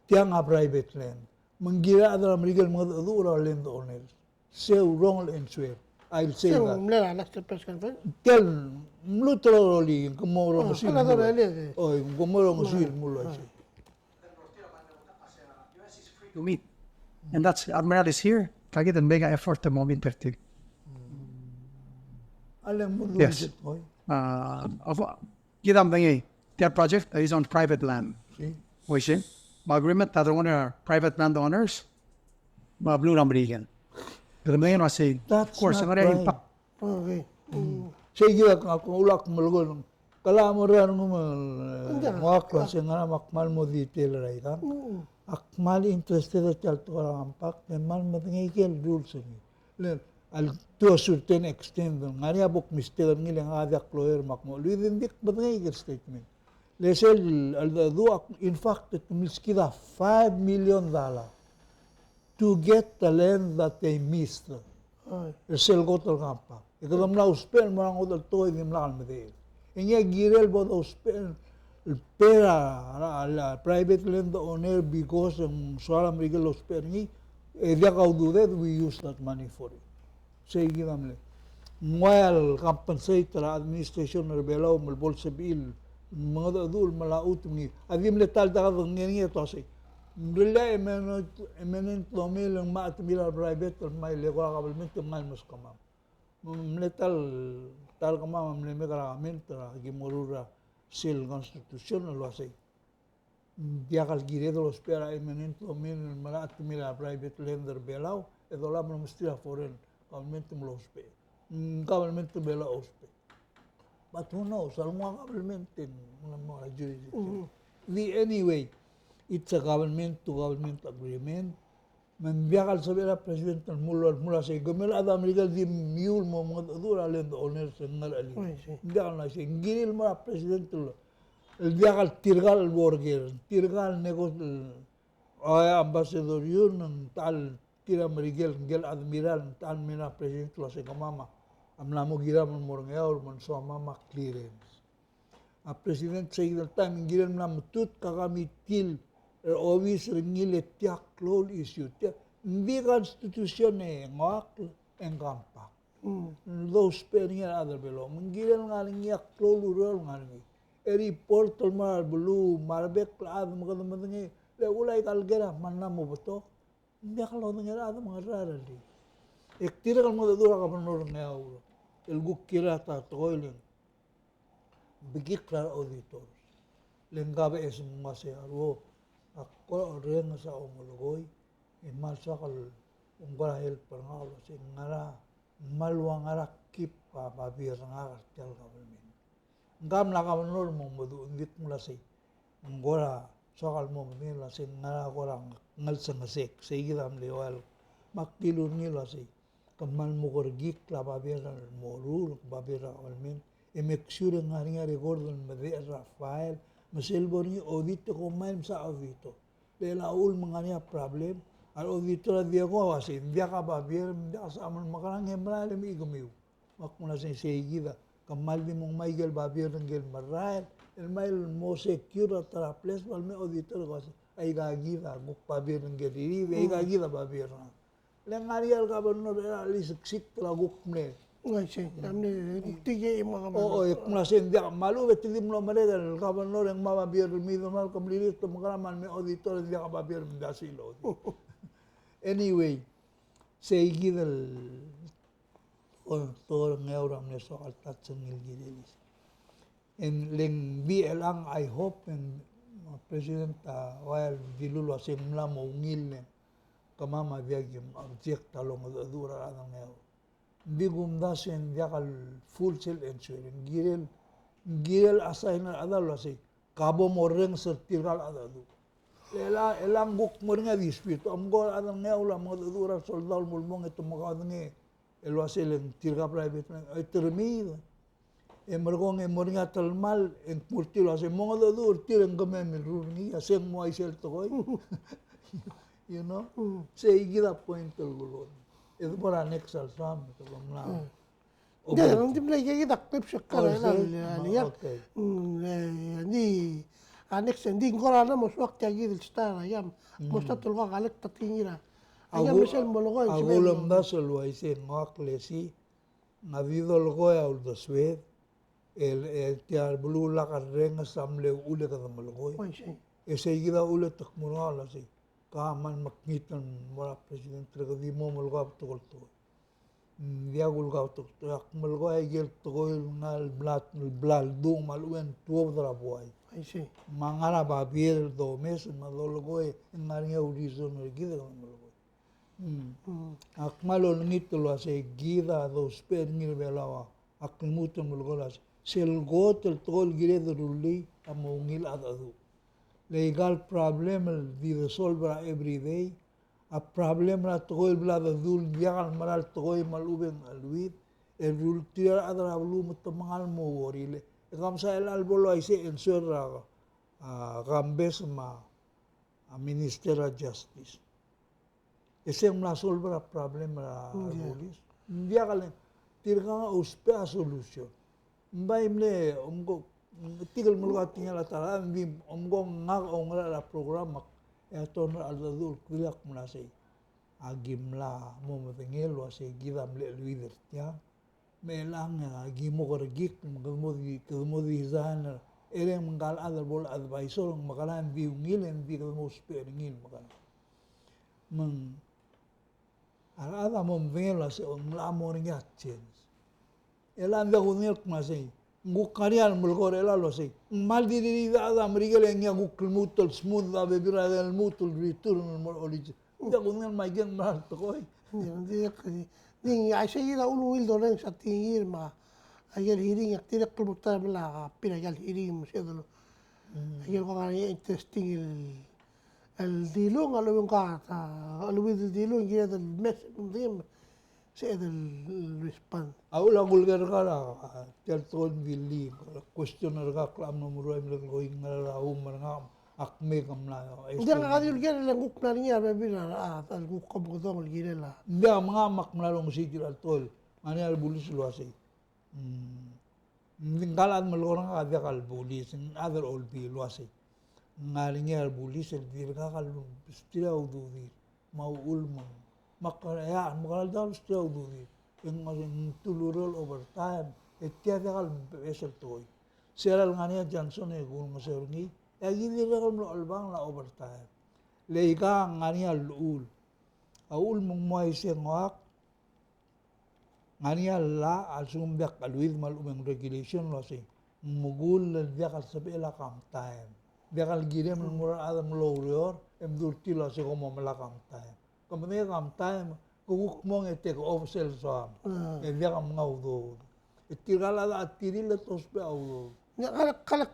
tiang a private land. Me ng kirel a rechad er a Merikel el mengedecheduch er a land owners. Sei a wrong el answer. I'll say that. Mle er a last press conference? Tia el mluut el rolii, ng mo rongesii el mlo. Oi, ng mo rongesii el mlo uaisei. To meet. And that's, Admiral is here. Ka kid a make a effort to mo meet er tir. Yes. Uh, of, kid a medengei, tia el project is on private land. Uaisei. Me a agreement, the owner, private land owners, me a beluu er a Merikel. Kid a medengei el uasei, of course, ng ngar er ngii a impact. Okay. Sei kid a, ak, ak, ulak melekoi el, kala mo er a rengum el, ng ua klou se ngera me ak kmal mo detail er aikang. Ak kmal interested er tia el tekoi er a compact, me kmal medengei ikel rules er ngii. Le, al, to a certain extent, ng ngar er ngii a bo kmistake er ngii le ngak a diak lawyer me ak mo, le di ng di kmedengei ikel statement. Le sel, al, al, in fact, te milskid a five million dollar to get the land that they missed. Oi. Er sel kot el compact. E kede mla ousbech el mo er a ngodech el tekoi e dimlak el medechel. E ngii a kirel bo dousbech el pay er a, a, a, a private land owner because ng soal a Merikel el ousbech er ngii, e diak a ududed, we use that money for it. Sei kid a mle. Ng ua el compensate er a administration er a Belau me le bo el sebechir el mengedecheduch el melai a chutem er ngii. A di mle ta el dekadengei er ngii e te uasei, ng mle eminent, eminent domain el ngmai a chetemir a private el mei, le kora government el mei el meskemam. Me ng mle ta el, ta el kemam a mle mei er a government er a ki meruul er a sel constitution el uasei ng diak el kired el ousbech er a eminent domain el melai a chetemir a private land er a Belau, e dolab el mesterir a foreign government me lousbech. Mm, government er a Belau a ousbech. But who knows? A lenguu a government e ng mo er a jurisdiction. Mm. The anyway, it's a government to government agreement. Me ng diak el sebechel a president el mlo, mlo sei, kemiu el chad er a Merikel di miu el mo mengedecheduch er a land owners e ng ngar er a elii. Oi, sei. Ng diak el sei, ng kirir el mo er a president el, el diak el tirka el worker, tirka el nego-, el, a ambassador Yun, ng ta el tir a Merikel, ngike el admiral, ng ta el mei er a president el uasei kemam a mla mo kiram el mo er a Ngeaur me ng soam a clearance. A president sei kid el taem e ng kirel mla metutk a committee er a obis er ngii el tia klou el issue. Tia, ng di constitution e ng oakl e ng compact. Mm. Dousbech er ngii a rechad er a Belau. Me ng kirel ngar er ngii a klou el ureor el ngar er ngii. E report el mo er a beluu, me a rebek el chad me kede medengei, le ulai kalkera me ng mla mo betok. Ng diak lodengei a rechad me ng ngar er a elii. E ak dirrek el mengedecheduch er a governor er a Ngeaur el kuk kirel a ta tekoi el bekikl er a auditors. Le ng kabeches me ng uasei a ruo, ak kora orrenges a omelekoi, e kmal soak el ngkora help er ngak el uasei ng ngar er a, ng kmal ua ngar er a keep a babier er ngak er tia el government. Ng kmal a governor me ng meduch, ng di kmo uasei, ng kora soak el mo medengei el uasei ng ngar er a kora ngelsengesek, sei kid a mle ua el. Me ak dilu er ngii el uasei, ke kmal mo kerekikl a babier el moruul, babier er a government, e make sure e ng ngar er ngii a record el medechel er a file, me sel bo er ngii a audit e kom mei el msa auditor. Le a uchul me ng ngar er ngii a problem, a re auditor a diak a uasei, ng diak a babier, ng diak a sebecham el mekerang e merael e mei kemiu. Me ak kmo uasei, sei kid a, ke kmal di mo ngmai aike el babier er ngike el merael, el mei el mo secure a ta er a place, me a leme a auditor a uasei, aika kid a kuk babier er ngike el ririid, aika kid a babier er ngak. Le ng ngar er ngii a governor er a cheliseksik el kuk mle. Ng uaisei, a mle, kuk tia e mo governor. O, o, e kmo uasei ng diak, me a lechub e te di mlo merek el governor e ng mo babier er kemiu, me a lechub e te mekerang me a leme a auditor e ng diak a babier me ng di sel audit. Anyway, sei kid el, o, tekoi er a Ngeaur a mle soak el touch er ngii el kirel. E le ng di chelechang, I hope, e ng, President a ua el dilu el uasei ng mla mo ungil e kemam a diak kim object a longedecheduch er a rechad er a Ngeaur. Ng di kumdasu e ng diak el full sel answer. Ng kirel, ng kirel assign er a chad el uasei, ka bo morrenges er tirka el cheldecheduch. Le chelechang, chelechang kuk mo er ngii a dispute. Omko el chad er a Ngeaur a mengedecheduch er a soldau el mo ulebongel e te mo kaodengei el uasei le ng tirka private, e te remiid. E merekong e mo er ngii a telemall, e ng kmo er tir el uasei, mongedecheduch er tir e ng kemam el rur er ngii, a se ng mo uaisei el tekoi. You know? Mm. Sei kid a point el kulekoi. E de bo er a next el soam, e te bo mla. Mm. Ng di mle ikakid a clip se kar er a, okay. Mm, e, ng di, a next, ng di ng kora mla mo soak tia kid el start er a iam. Mo start el ko a collect a tekingir a. A iam me sel mo lekoi, a kulemdasu el uaisei, ng ua klesi, ng di dolekoi a uldesued, el, el tia el beluu el lak a rrenges a mle uchul e kede melekoi. Uaisei. E sei kid a uchul e te kmo er ngak el uasei, ka kmal mekngit el mo er a president el kede di mo melekoi a betok el tekoi. Ng diak kulekoi a betok el tekoi, ak melekoi a ikel tekoi el ngar el bla, bla ledu me a lechub e ng tuobed er a buai. Uaisei. Me a ngar er a babier el domes, me a dolekoi, e ng ngar er ngii a reason er kid el melekoi. Mm. Mm. Ak kmal olengit el uasei kid a dousbech er ngii er a Belau a klmuut el melekoi el uasei, sel kot el tekoi el kired el rullii a mo ungil a cheldecheduch. Le aika el problem el di de solve er a everyday, a problem er a tekoi el bla dedu el diak el mera el tekoi me a lechub e ng cheleuid, el rullii tir a rechad er a beluu me te mengal mo worry le. E ke mesa el bo el uaisei e ng soal er a, a, Kambes me a a Minister er a Justice. E se ng mla solve er a problem er a police. Ng diak le, tirka a ousbech a solution. Ng bai mle, omko, tirke el melekoi a tekingel a ta er a, ng di, omko ngak a oungerachel er a program, e a ton er a cheldecheduch el kudriak el kmo uasei, a ki mla mo medengei el uasei kid a mle cheleuid er tiang. Me chelechang a ki mo kerekikl, me kede mo di, kede mo di design er, e le ng mengkal chad el bo el advisor, ng mekerang e ng di ungil, e ng di kede mo ousbech er ngii el mekerang. Me ng, a rechad a mo medengei el uasei, ng locha mo er ngii a change. E chelechang ng diak kudengei el kmo uasei, ng kuk ngar er ngii a lemelekoi er chelechang el uasei, ng kmal di ririid a chad er a Merikel e ngii a kuk lmuut el smooth a bebil er a lmuut el return el mo er a origin. Ng diak kudengei el me aike el mera el tekoi. Ng di, ng di, ng di, a isei kid a ungil dorrenges a tekingir me a, Aike el hearing, ak dirrek el mo ta el mla appear aike el hearing, me sebeched el, aike el ko ngar er ngii a interesting el, el dilung, a lechub e ng ko a, a lechub e ng dilung, kired el mes, me ng di, sebeched el respond. A uchul a kulker er kau er a, a, tia el tekoi el di, question er kau el mla mo meruul el mle ko ngera er a um er ngak, ak mei e ke mla. Ng diak, ngak a di uleker el ng kuk mla er ngii a bebil er a, a, a kuk kom kedong el kirel a. Ng diak, me ngak me ak mla longesii tia el tekoi el ngar er ngii a rebulis el uasei. Mm. Ng di ngka el chad el melekoi er ngak a diak el bulis, ng chad er a Olbiil el uasei. Ng ngar er ngii a rebulis el dirkak el, tir a ududir. Me a uchul me ng, me ak, e a, me ak kmal diak el tir a ududir. E ng, ng tulureor el overtime, e tia diak el beches el tekoi. Sel ngar er ngii a Johnson e kulengeseu er ngii, e aki dirrek el mlo chelebangel a overtime. Le ika ng ngar er ngii a llechul. A uchul me ng mo uaisei e ng oak, ngar er ngii a llach a lsekum ng diak a lluid me a lechub e ng regulation el uasei ng mekull el diak el sebechel a comp time. Diak el kirem el mo er a rechad el mlo oureor e mdu er tir el uasei kom omelai a comp time. Ke medengei a comp time, ke kuk mong e take off sel soam. E diak a menga udoud. E tirka el chad a tirir e te ousbech a udoud. Ng diak, kala, kala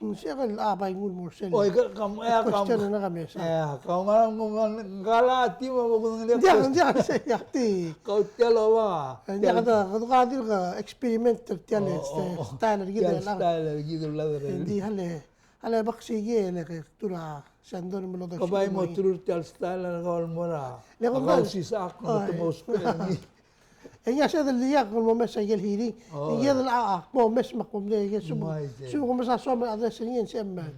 Ng sel a bai nguu el mo er sel. Oi, ka, kam, e, kam. Question er ngak a mesa. E, kam, ngara, ngara, ngara, ngara, ti, ma, ma, kung, ngara, diak, question. Diak, se, diak, ti. Kau tia el oba. E, diak, diak, kau, kau dirk experiment er tia el, oh, oh, oh, style er kid el, style er kid el, e, ng di, hale, hale, bak siik e le ke tura Sandon me lo. Ka bai mo turur tia el style er kau el mo er a. Le kau, kau sisechakl, mo te mo ousbech er ngii. E ng diak, se el diak el mo mes a ikel hearing. Oh. Ng diak el, a, a, mo mes me ak mo mle, e, se mo, se mo ko mesa soam el address er ngii e ng sebechem.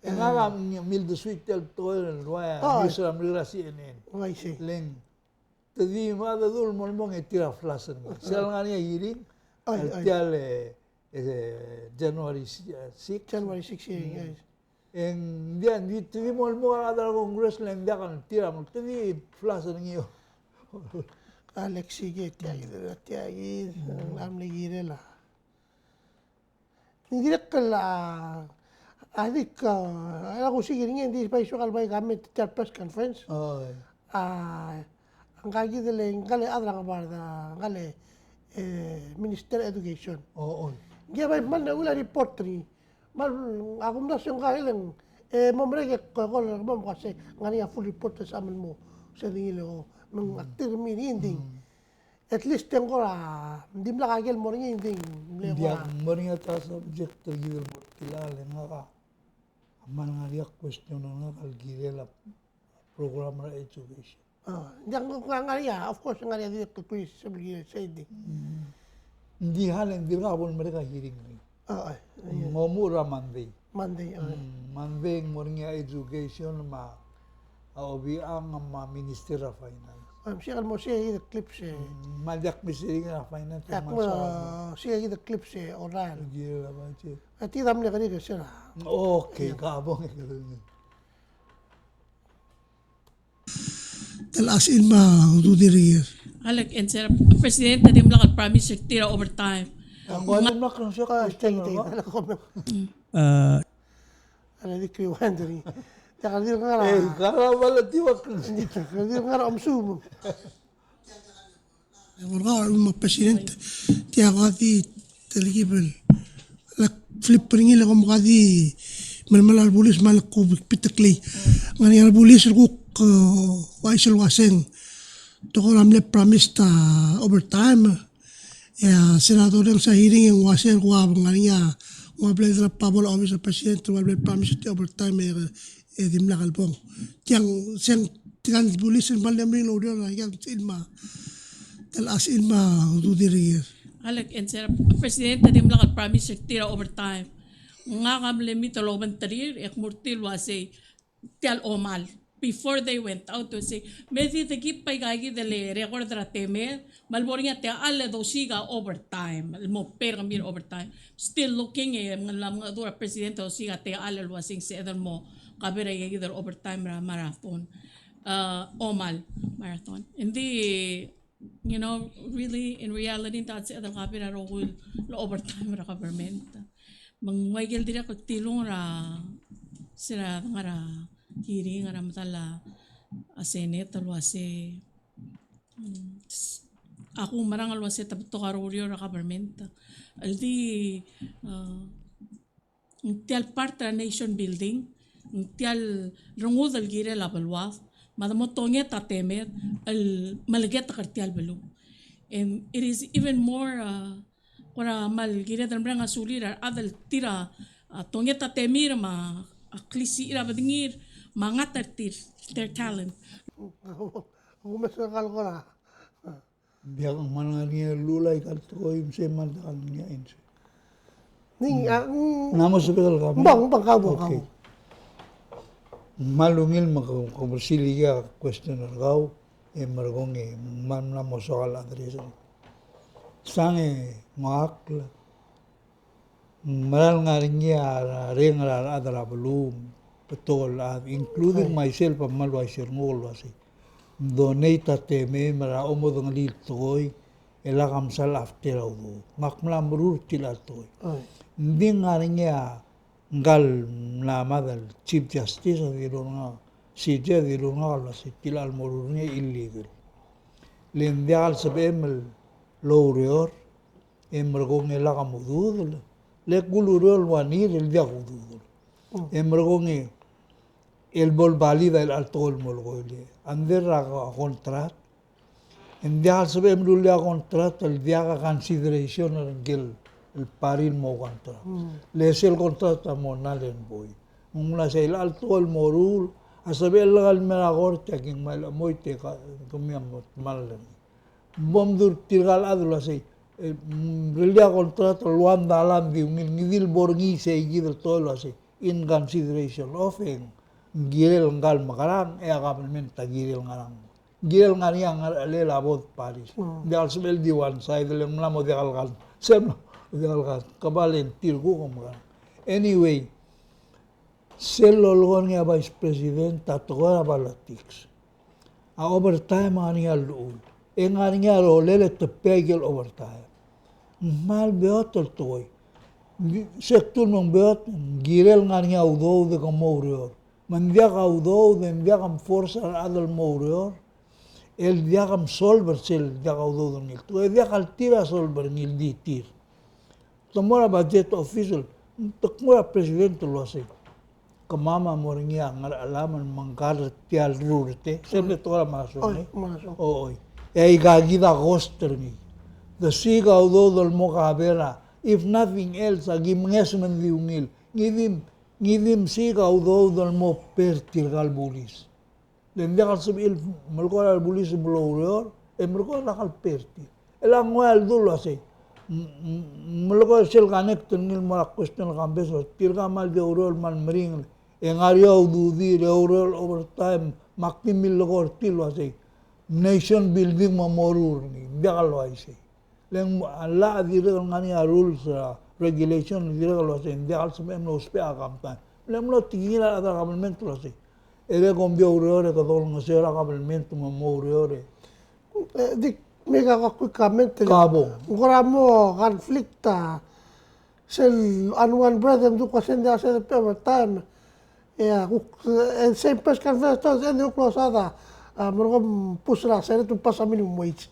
E ngak a mildesui tia el tekoi el ua, oh, news er a mle C N N. Oh, I see. Le ng, te di me a dedu el mo el mong e tir a flash er ngii. Sel ngar er ngii a hearing, oh, el tia el, e, January si-, e, six. January six hearing, yes. E ng diak, ng di, te di mo el mo a rechad er a Congress le ng diak el tir a mo, te di flash er ngii. Alex, siik e tia kid, tia kid, a mle kirel a. Ng dirrek el, a, a dik, a, a kusiik er ngii, ng di bai soak el bai comment er tia el press conference. Oh, e. A, ngka kid el, ngka el chad er a Ngebard, ngka el, e, Minister Education. Oh, oh. Ng diak bai kmal ungil a report er ngii. Me a kumdasu e ngka el, e, mo merek e ko el mo, mo uase ng ngar er ngii a full report e sebecham el mo send er ngii el ko, me ng, mm, ak dirk mei er ngii, ng di. Mm. At least e ng kora dimlak a ikel mo er ngii, ng di, ng mle kora. Ng diak mo er ngii a ta subject er kid el mo er tia el, e ngak a kmal ngar er ngii a question er ngak el kirel a program er a education. A, ng diak, ng ngar er ngii a, of course, ng ngar er ngii a dirrek el question el kirel sei, di. Mm. Ng di hale, ng dirkak bo lemerek a hearing er ngii. A, a, a. Ng omuchel er a Monday. Monday, a. Mm, Monday ng mo er ngii a education me a Obichang me a Minister er a Finance. A, me sei a kmal mo sei a kid el clips e. Mm, me a diak misiring er a Finance, e ak mo sei a kid el clips e, oral. Ng di a budget. A tia a mle kerik er sera. Okay, ka bong e kede. Tia el chelsel me a ududir er kid. Alek, e ng sera, President, a dimlak el promise er tir a overtime. Ng ua dimlak el sera, a, question, tia, tia, a, a, a, di kri wondering. Tia, ka dirk ngar er a. E, kala bala tia, ka dirk ngar er a omsum. E ng ua, me a President, tia ko di telkib el lak flip er ngii el kom ko di melemolem a rebulis me a lak kuk biteklii. Ng ngar er ngii a rebulis el kuk, e, uaisei el uaseng. Tekoi er a mle promise er a overtime. E a Senator er ngii a hearing e ng uasei el kuk ngar er ngii a, ua bla el drop a bol a office er a President, ua bla el promise er tia el overtime e e dimlak el bong. Tiang, se ng tirka el bulis el kmal di meringel el oureor er a ikel chelsel me a, tia el chelsel me a ududir er kid. Alek, e ng sera, President, a dimlak el promise er tir a overtime. Ngak a mle meet el obengterir, e kmo er tir el uasei, tia el omal. Before they went out, uasei, me di de keep a ika kid el record er a temed, me a lebo er ngii a techall el dosiik a overtime, el mo pay er kemiu el overtime. Still looking, e ng mla mengedecheduch er a President el dosiik a techall el uaseng sebeched el mo cover a ika kid el overtime er a marathon. A, omal, marathon. Ng di, you know, really, in reality, ng diak sebeched el cover a rokui el overtime er a government. Me ng ua ikel dirrek el tilung er a, sera ngar er a hearing er a medal a Senate el uasei, mm, s-, ak oumerang el uase te betok a oureor er a government el di, a, ng tia el part er a nation building, ng tia el rengud el kirel a beluad, me a de mo tonget a temed el meleketek er tia el beluu. And it is even more, a, kora kmal kired el mereng a sulir a rechad el tir a, a, tonget a temir me a klisichir a bedengir me a ngat er tir, their talent. Ng umes er kau kora. Ng diak, ng kmal ngar er ngii a llechul aika el tekoi me sei, kmal diak el ngii a answer. Ng, a, ng, ng mo sebechel el comment? Bang, bang, kau bo, kau bo. Okay. Ng kmal ungil me ke, ke bersilikii a question er kau, e merekong e ng kmal mla mo soak el address er ngii. Sang e ngak el ng meral ngar er ngii a reng er a rechad er a beluu, betok el chad, including myself, a kmal uaisei er ngak el uasei, donate a temem er a omodengelii el tekoi, e lak msal after a udoud. Ngak mla meruul er tia el tekoi. Ng di ngar er ngii a ngka el mla mad el Chief Justice a dilu er ngak, C J a dilu er ngak el uasei tia el moruul er ngii a illegal. Le ng diak el sebechem el oureor, e merekong e lak mududel. Le kuleruul el one year el diak kududel. E merekong e el bo el valid a chelecha el tekoi el molekoi. Le under a contract, e ng diak el sebechem el rullii a contract el diak a consideration er ngike el party el mo contract. Le sel contract a mo null and void. Me ng mla sei a chelecha el tekoi el moruul, a sebechel el ngar er a court e aki ngmai el chemoit e kemiu a mo kmal Bo mdu er tirka el chad el uasei, e, mm, rullii a contract el one dollar a di ungil, ngii di el bo er ngii sei kid el tekoi el uasei, in consideration of, e ng kirel ngka el mekerang, e a government a kirel ngerang. Kirel ngar er ngii a ngerechelel a both parties. Mm. Ng diak el sebechel di one side, le ng mla mo diak el kan. Sei mla mo diak el kan. Kebal e ng tir kuk mekerang. Anyway, sel lolekoi er ngii a Vice President a tekoi er a politics. A overtime a ngar er ngii a llechul. E ngar er ngii a rolel e te pay a ikel overtime. Ng kmal beot el tekoi. Se kdu el me ng beot, ng kirel ngar er ngii a udoud e ke mo oureor. Me ng diak a udoud, e ng diak a force er a rechad el mo oureor. El diak a solve er sel diak a udoud er ngii. Te diak el tir a solve er ngii, di tir. Te mo er a budget official, te kmo er a president el uasei, kemam a mo er ngii a ngerechelam el mengkar er tia el rurt, e sel me te kora masong, e? Oi. E aika kid a cost er ngii. Te siik a udoud el mo cover a, if nothing else, a ki menges me ng di ungil. Ngii di, ngii di msiik a udoud el mo pay er tirka el bulis. Le ng diak el sebechir el melekoi er a rebulis el mlo oureor, e melekoi er a kalperti. E le ng ua el dul uasei, m-, m-, melekoi er sel connect er ngii el mo er a question el campaign, tirka kmal di oureor el kmal meringel, e ngar er ngii a ududir, e oureor el overtime, me ak di millekoi er tir el uasei, nation building me a moruul er ngii, ng diak el uaisei. Le ng llach a dirrek el ngar er ngii a rules, a regulation, dirrek el uasei, ng diak el sebechem el ousbech a company. Le ng mlo tekingir a rechad er a government el uasei, e le kom di oureor e kede olengeseu er a government me mo oureor e. E, di, make a quick comment. Ka bo. Ng kora mo conflict a sel one, one breath e mdu ko send a sel overtime. E a kuk, e, same press conference, e ng kuk losaod a, a, me kom push er a Senate to pass a minimum wage.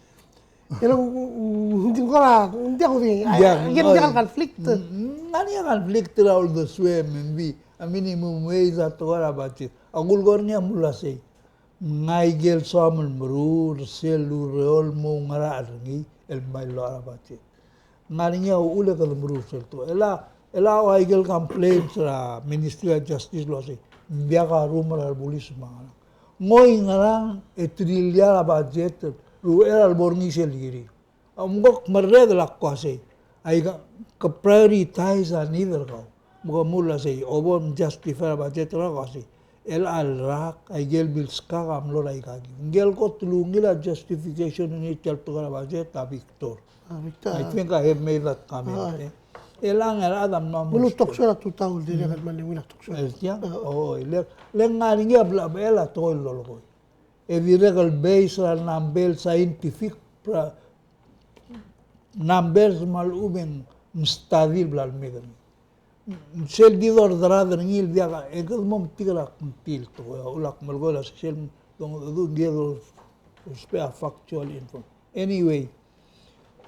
E le ng, mm, ng di kora, ng diak kudengei, a, diak, a, ng diak el conflict. Mm, ng ngar er ngii a conflict er a uldesuem, me ng di a minimum wage a tekoi er a budget. A kulekoi er ngii a mle uasei, ng aike el soam el meruul er sel ureor el mo oungerachel er ngii el mei el locha er a budget. Ng ngar er ngii a uchul e kede meruul sel tekoi. E le, e le ua aike el complaints er a Ministry of Justice el uasei, ng diak a room er a rebulis me a ngerang. Ng oingerang e te rullii a budget er uchei er a lebo er ngii sel kirir. A omko kmerreder el ak uasei, aika ke prioritize a need er kau. Me ke mle uasei, obo mjustify er a budget er kau el uasei, el a rak, aike el bills er kau a mlo er aika kid. Ngike el kot el ungil a justification er ngii tia el tekoi er a budget a Victor. A, Victor. I think I have made that comment, e. E le ng ngar er a chad a mla mo, mlo toksoir a tutau el dirrek el mle ungil a toksoir. E tia? O, e le, le ng ngar er ngii a blechebechel a tekoi el lolekoi. E dirrek el base er a number, scientific pra-, numbers me a lechub e ng study el bla lemek er ngii. Sel di dorderad er ngii el diak a, e kede mo metik er a kngtil tekoi, a uchul ak melekoi el uasei sel dongedecheduch, ng kired el ousbech a factual info. Anyway,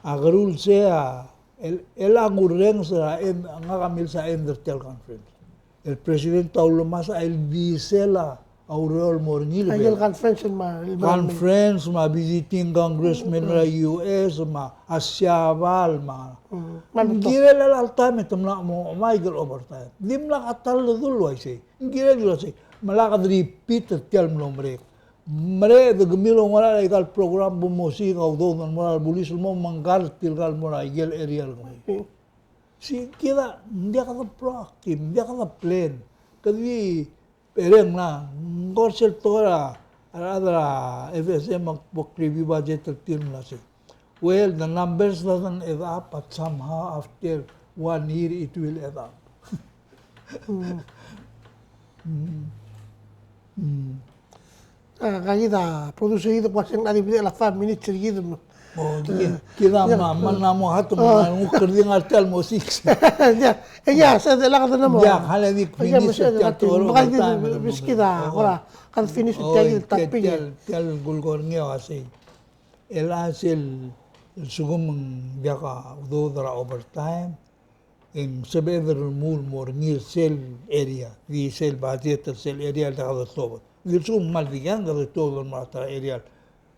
A kerul sei a, el, el a ngurrenges er a end, ngak a milsa end er tia el conference. El president a ulemasech a ildisel a ureor el mo er ngii el, a, el conference me a, el conference me a visiting congressman er a U S me a Siabal me a. Mm. Ng kirel a chelecha el taem e te mla mo, mo aike el overtime. Dimlak a ta el dulu el uaisei. Ng kirel el uaisei. Me lak de repeat er tia el mlo merek. Mereched e kemiu el oungerachel aika el program bo mosiik a udoud el mo er a rebulis el mo mengkar tirka el mo er aike el area el kemiu. Sei kid a, ng diak de proactive, ng diak de plan. Kede di, e ng, ng kora sel tekoi er a, a rechad er a F S M a bo kreview budget er tir el mla sei, well, the numbers doesn't add up, but somehow after one year it will add up. Mm. Mm. Mm. A, ngka kid a producer er kid a kmo se ng di mle five minutes er kid. O, e, kid a, ia, me ng mo hat, o, me ng kuk di ngar tia el mo six. Ia, e ia, se de lak de mo. Ia, hale di, ia, finish me se tia el tekoi er a overtime, me se kid a, o, kora, kede finish tia el topic. Tia el, tia el kulekoi er ngii a uasei. El a sel, el sekum ng diak a udoud er a overtime, e ng sebeched el remuul el mo er ngii er sel area, di sel budget er sel area el diak de tuobed. Di lsekum ng kmal dikea, kede tuobed el mo er a ta er a area,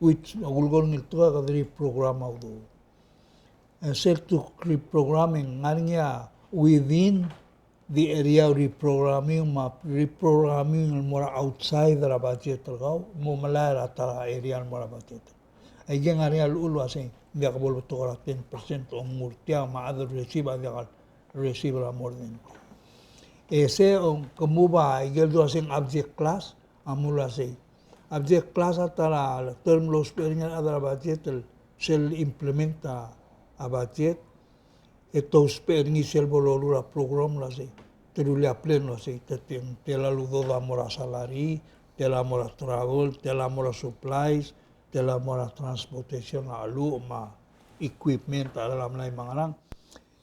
which a kulekoi er ngii el tekoi e kede reprogram a udoud. E sel to reprogram e ng ngar er ngii a within the area reprogramming me a reprogramming el mo er a outside er a budget er kau, mo melai er a ta er a area el mo er a budget. Aike ng ngar er ngii a llechul el uasei, ng diak bo lebetok er a ten percent, ng mo er tia me a chad el receive a diak el receive er a more than. E sei, o, ke move a ikel dua se ng object class, a mo uaisei. Object class a ta er a term el ousbech er ngii a rechad er a budget el sel implement a, a budget, e te ousbech er ngii sel bo loluu a program el uasei. Te rullii a plan el uasei, te, te, tela el udoud a mo er a salary, tela mo er a travel, tela mo er a supplies, tela mo er a transportation, a cheluch me a equipment, a chelecha el mlai me a ngerang.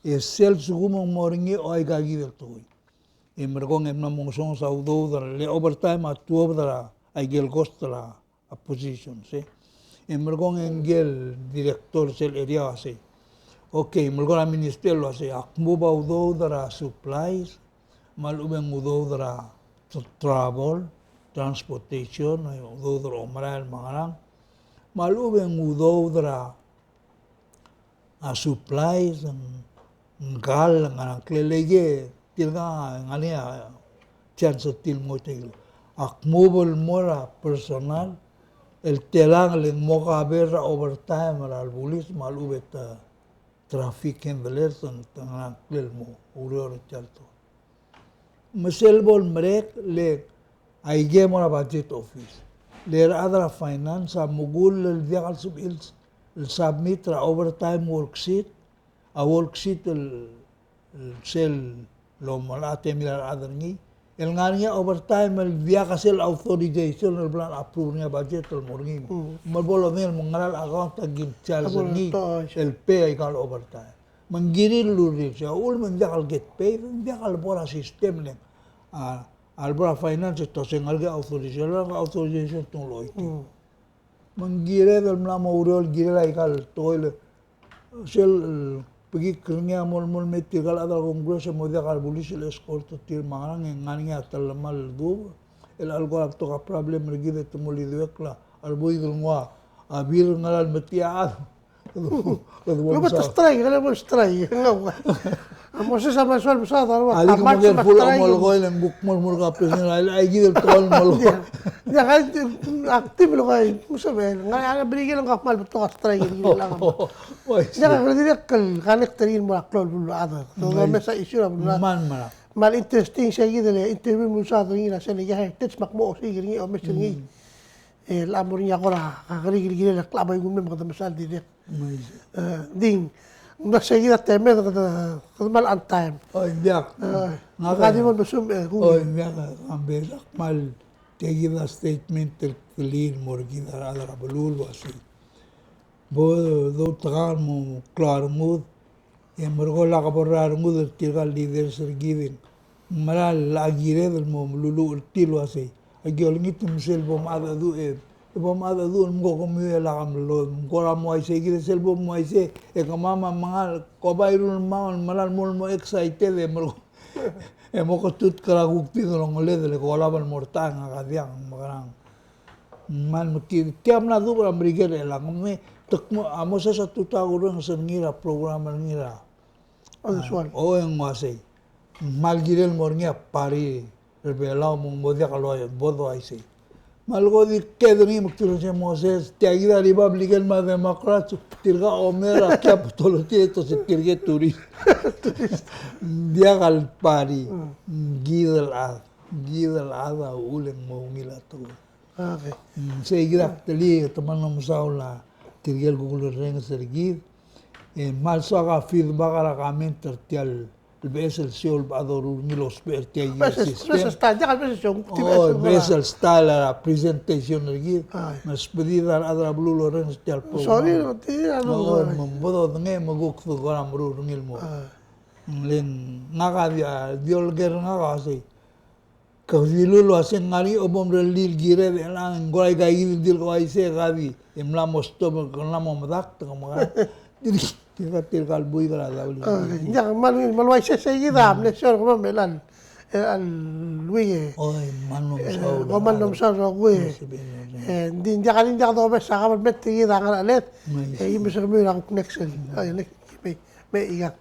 E sel lsekum ng mo er ngii a ua ikakid el tekoi. E merekong e mla mo ngesonges a udoud er a, le overtime a tuobed er a ikel cost er a position, sei. E merekong e ngike el director sel area a uasei. Okay, melekoi er a minister el uasei, ak move a udoud er a supplies, me a lechub e ng udoud er a tr-, travel, transportation, udoud er a omerael me a ngerang. Me a lechub e ng udoud er a a supplies, ng, ng kall, ng ngerang, klelei, tirka ng ngar er ngii a chance er tir el mo tia el. Ak move el mo er a personnel, el telang le ng mo cover er a overtime er a rebulis, me a lechub e te traffic handlers, ng, te ngerang, klel mo oureor er tia el tekoi. Me sel bo lemerek le aike el mo er a budget office. Le a rechad er a finance a mekull el diak el sebechir el submit er a overtime worksheet, a worksheet el, el sel lomelecha a temir a rechad er ngii. El ngar er ngii a overtime el diak a sel authorization el bla el approve er ngii a budget el mo er ngii. Mm. Me bo lodengei el mo ngera el account a ki charge er ngii el pay aika el overtime. Me ng kirir el urerir, se a uchul me ng diak el get paid, ng diak el bo er a system le ng, a, a lebo er a finance e te ua se ng ngar er ngii a authorization, ng ngar er ngii a authorization te ungil choitii. Mm. Me ng kired el mla mo oureor el kirel aika el tekoi el, sel, bekik er ngii a mo, mo mei tirka el chad er a Congress e mo diak a rebulis el escort er tir me a ngerang, e ng ngar er ngii a telemall el dub, el chelecha el kora betok a problem er kid e te mo liduekl a reboid el nguu a beer el ngera el metii a chad. Lobet a strike, lobet a strike. A Moses a mle soal mesaod a rua. A di kmal kmal full strike. Molekoi e ng kuk mo, mo er a president, a, a, kid el tekoi el molekoi. Ia, ia, ak di melekoi, mo sebechel. Ng ngar er ngii a berikel e ng kmal betok a strike, kid el ngar. Ia, kede dirrek el connect er ngii el mo er a klou el beluulechad. Ng mesa issue er a beluulechad. Me a le interesting sei kid el interview el mesaod er ngii er a sel, ia, heritage me ak mo osiik er ngii, omes er ngii. E le mo er ngii a kora, a kerik el kirel a klechad e ng mei me kede mesa el dirrek. E, di ng mla sei kid a temed e kede, kede kmal on time. Oi, ng diak. E, ngak a di mo mesum, e, kung. Oi, ng diak, a, Ambes, ak kmal tia kid a statement el kelir el mo er kid a rechad er a beluu el uasei. Bo doutekangel el mo klou a rengud, e merekong e lak bo er a rengud er tirka el leaders er kid e ng mera el kired el mo meluluuch er tir el uasei. Aki olengit me sel bo mchedecheduch e Bo mchad a dul mko kemiu e lak a mlo, mkora mo uaisei kid e sel bo mo uaisei, e kemam a mengal, ko bai rulemang el meral mo, mo excited e mo, e mo ketutk er a kuk di delongeled, le ko olab el mo er ta ngak a diak, mekerang. Mal me ki, tia mla dubech er a Merikel er chelechang, me, te kmo, a Moses a tutau a kurrenges er ngii er a program er ngii er a. O, e ng uaisei. Mal kirel mo er ngii a party er Belau me ng mo diak el ua, bo de uaisei. Me a leko di ked er ngii me kdu el uasei, Moses, tia kid a Republican me a Democrat, tirka a omer a Capitol er tir e te se tirke tourist. Ng diak el party, ng kid el chad, ng kid el chad a uchul e ng mo ungil a tekoi. Okay. Mm, sei kid a ktelii, te mla mesaul a tirke el kuk lorrenges er kid. E mal soak a feedback er a comment er tia el beches el show el bla doruul er ngii el ousbech er tia el system. Beches, beches el style, diak el beches el show. O, beches el style er a presentation er kid. Me sbedid a rechad er a beluu el orrenges er tia el program. Sorry, no, tia el program. O, me bo dodengei me kuk de kora meruul er ngii el mo. Le ngak a di, a di olker er ngak a sei. Ke dilu el uasei ng ngar er ngii a bo mrellii el kired e chelechang e ng kora ikaikid el di el ko uaisei e ka di, e mla mo stop e ke mla mo medakt e ke mekerang. Tirka, tirka, tirka el buik er a daulii. Okay, ng diak, mal, mal uaisei sei kid a mle show er kemam me chelechang. E a Luis e. Oi, mal mlo mesaul. Kom mal mlo mesaul el rokui. E ng di, ng diak, ng diak dobes a kabelment er kid a ngercheled. E ki mesang er kemiu er a kuk next el. Ai, next, me, me ikang.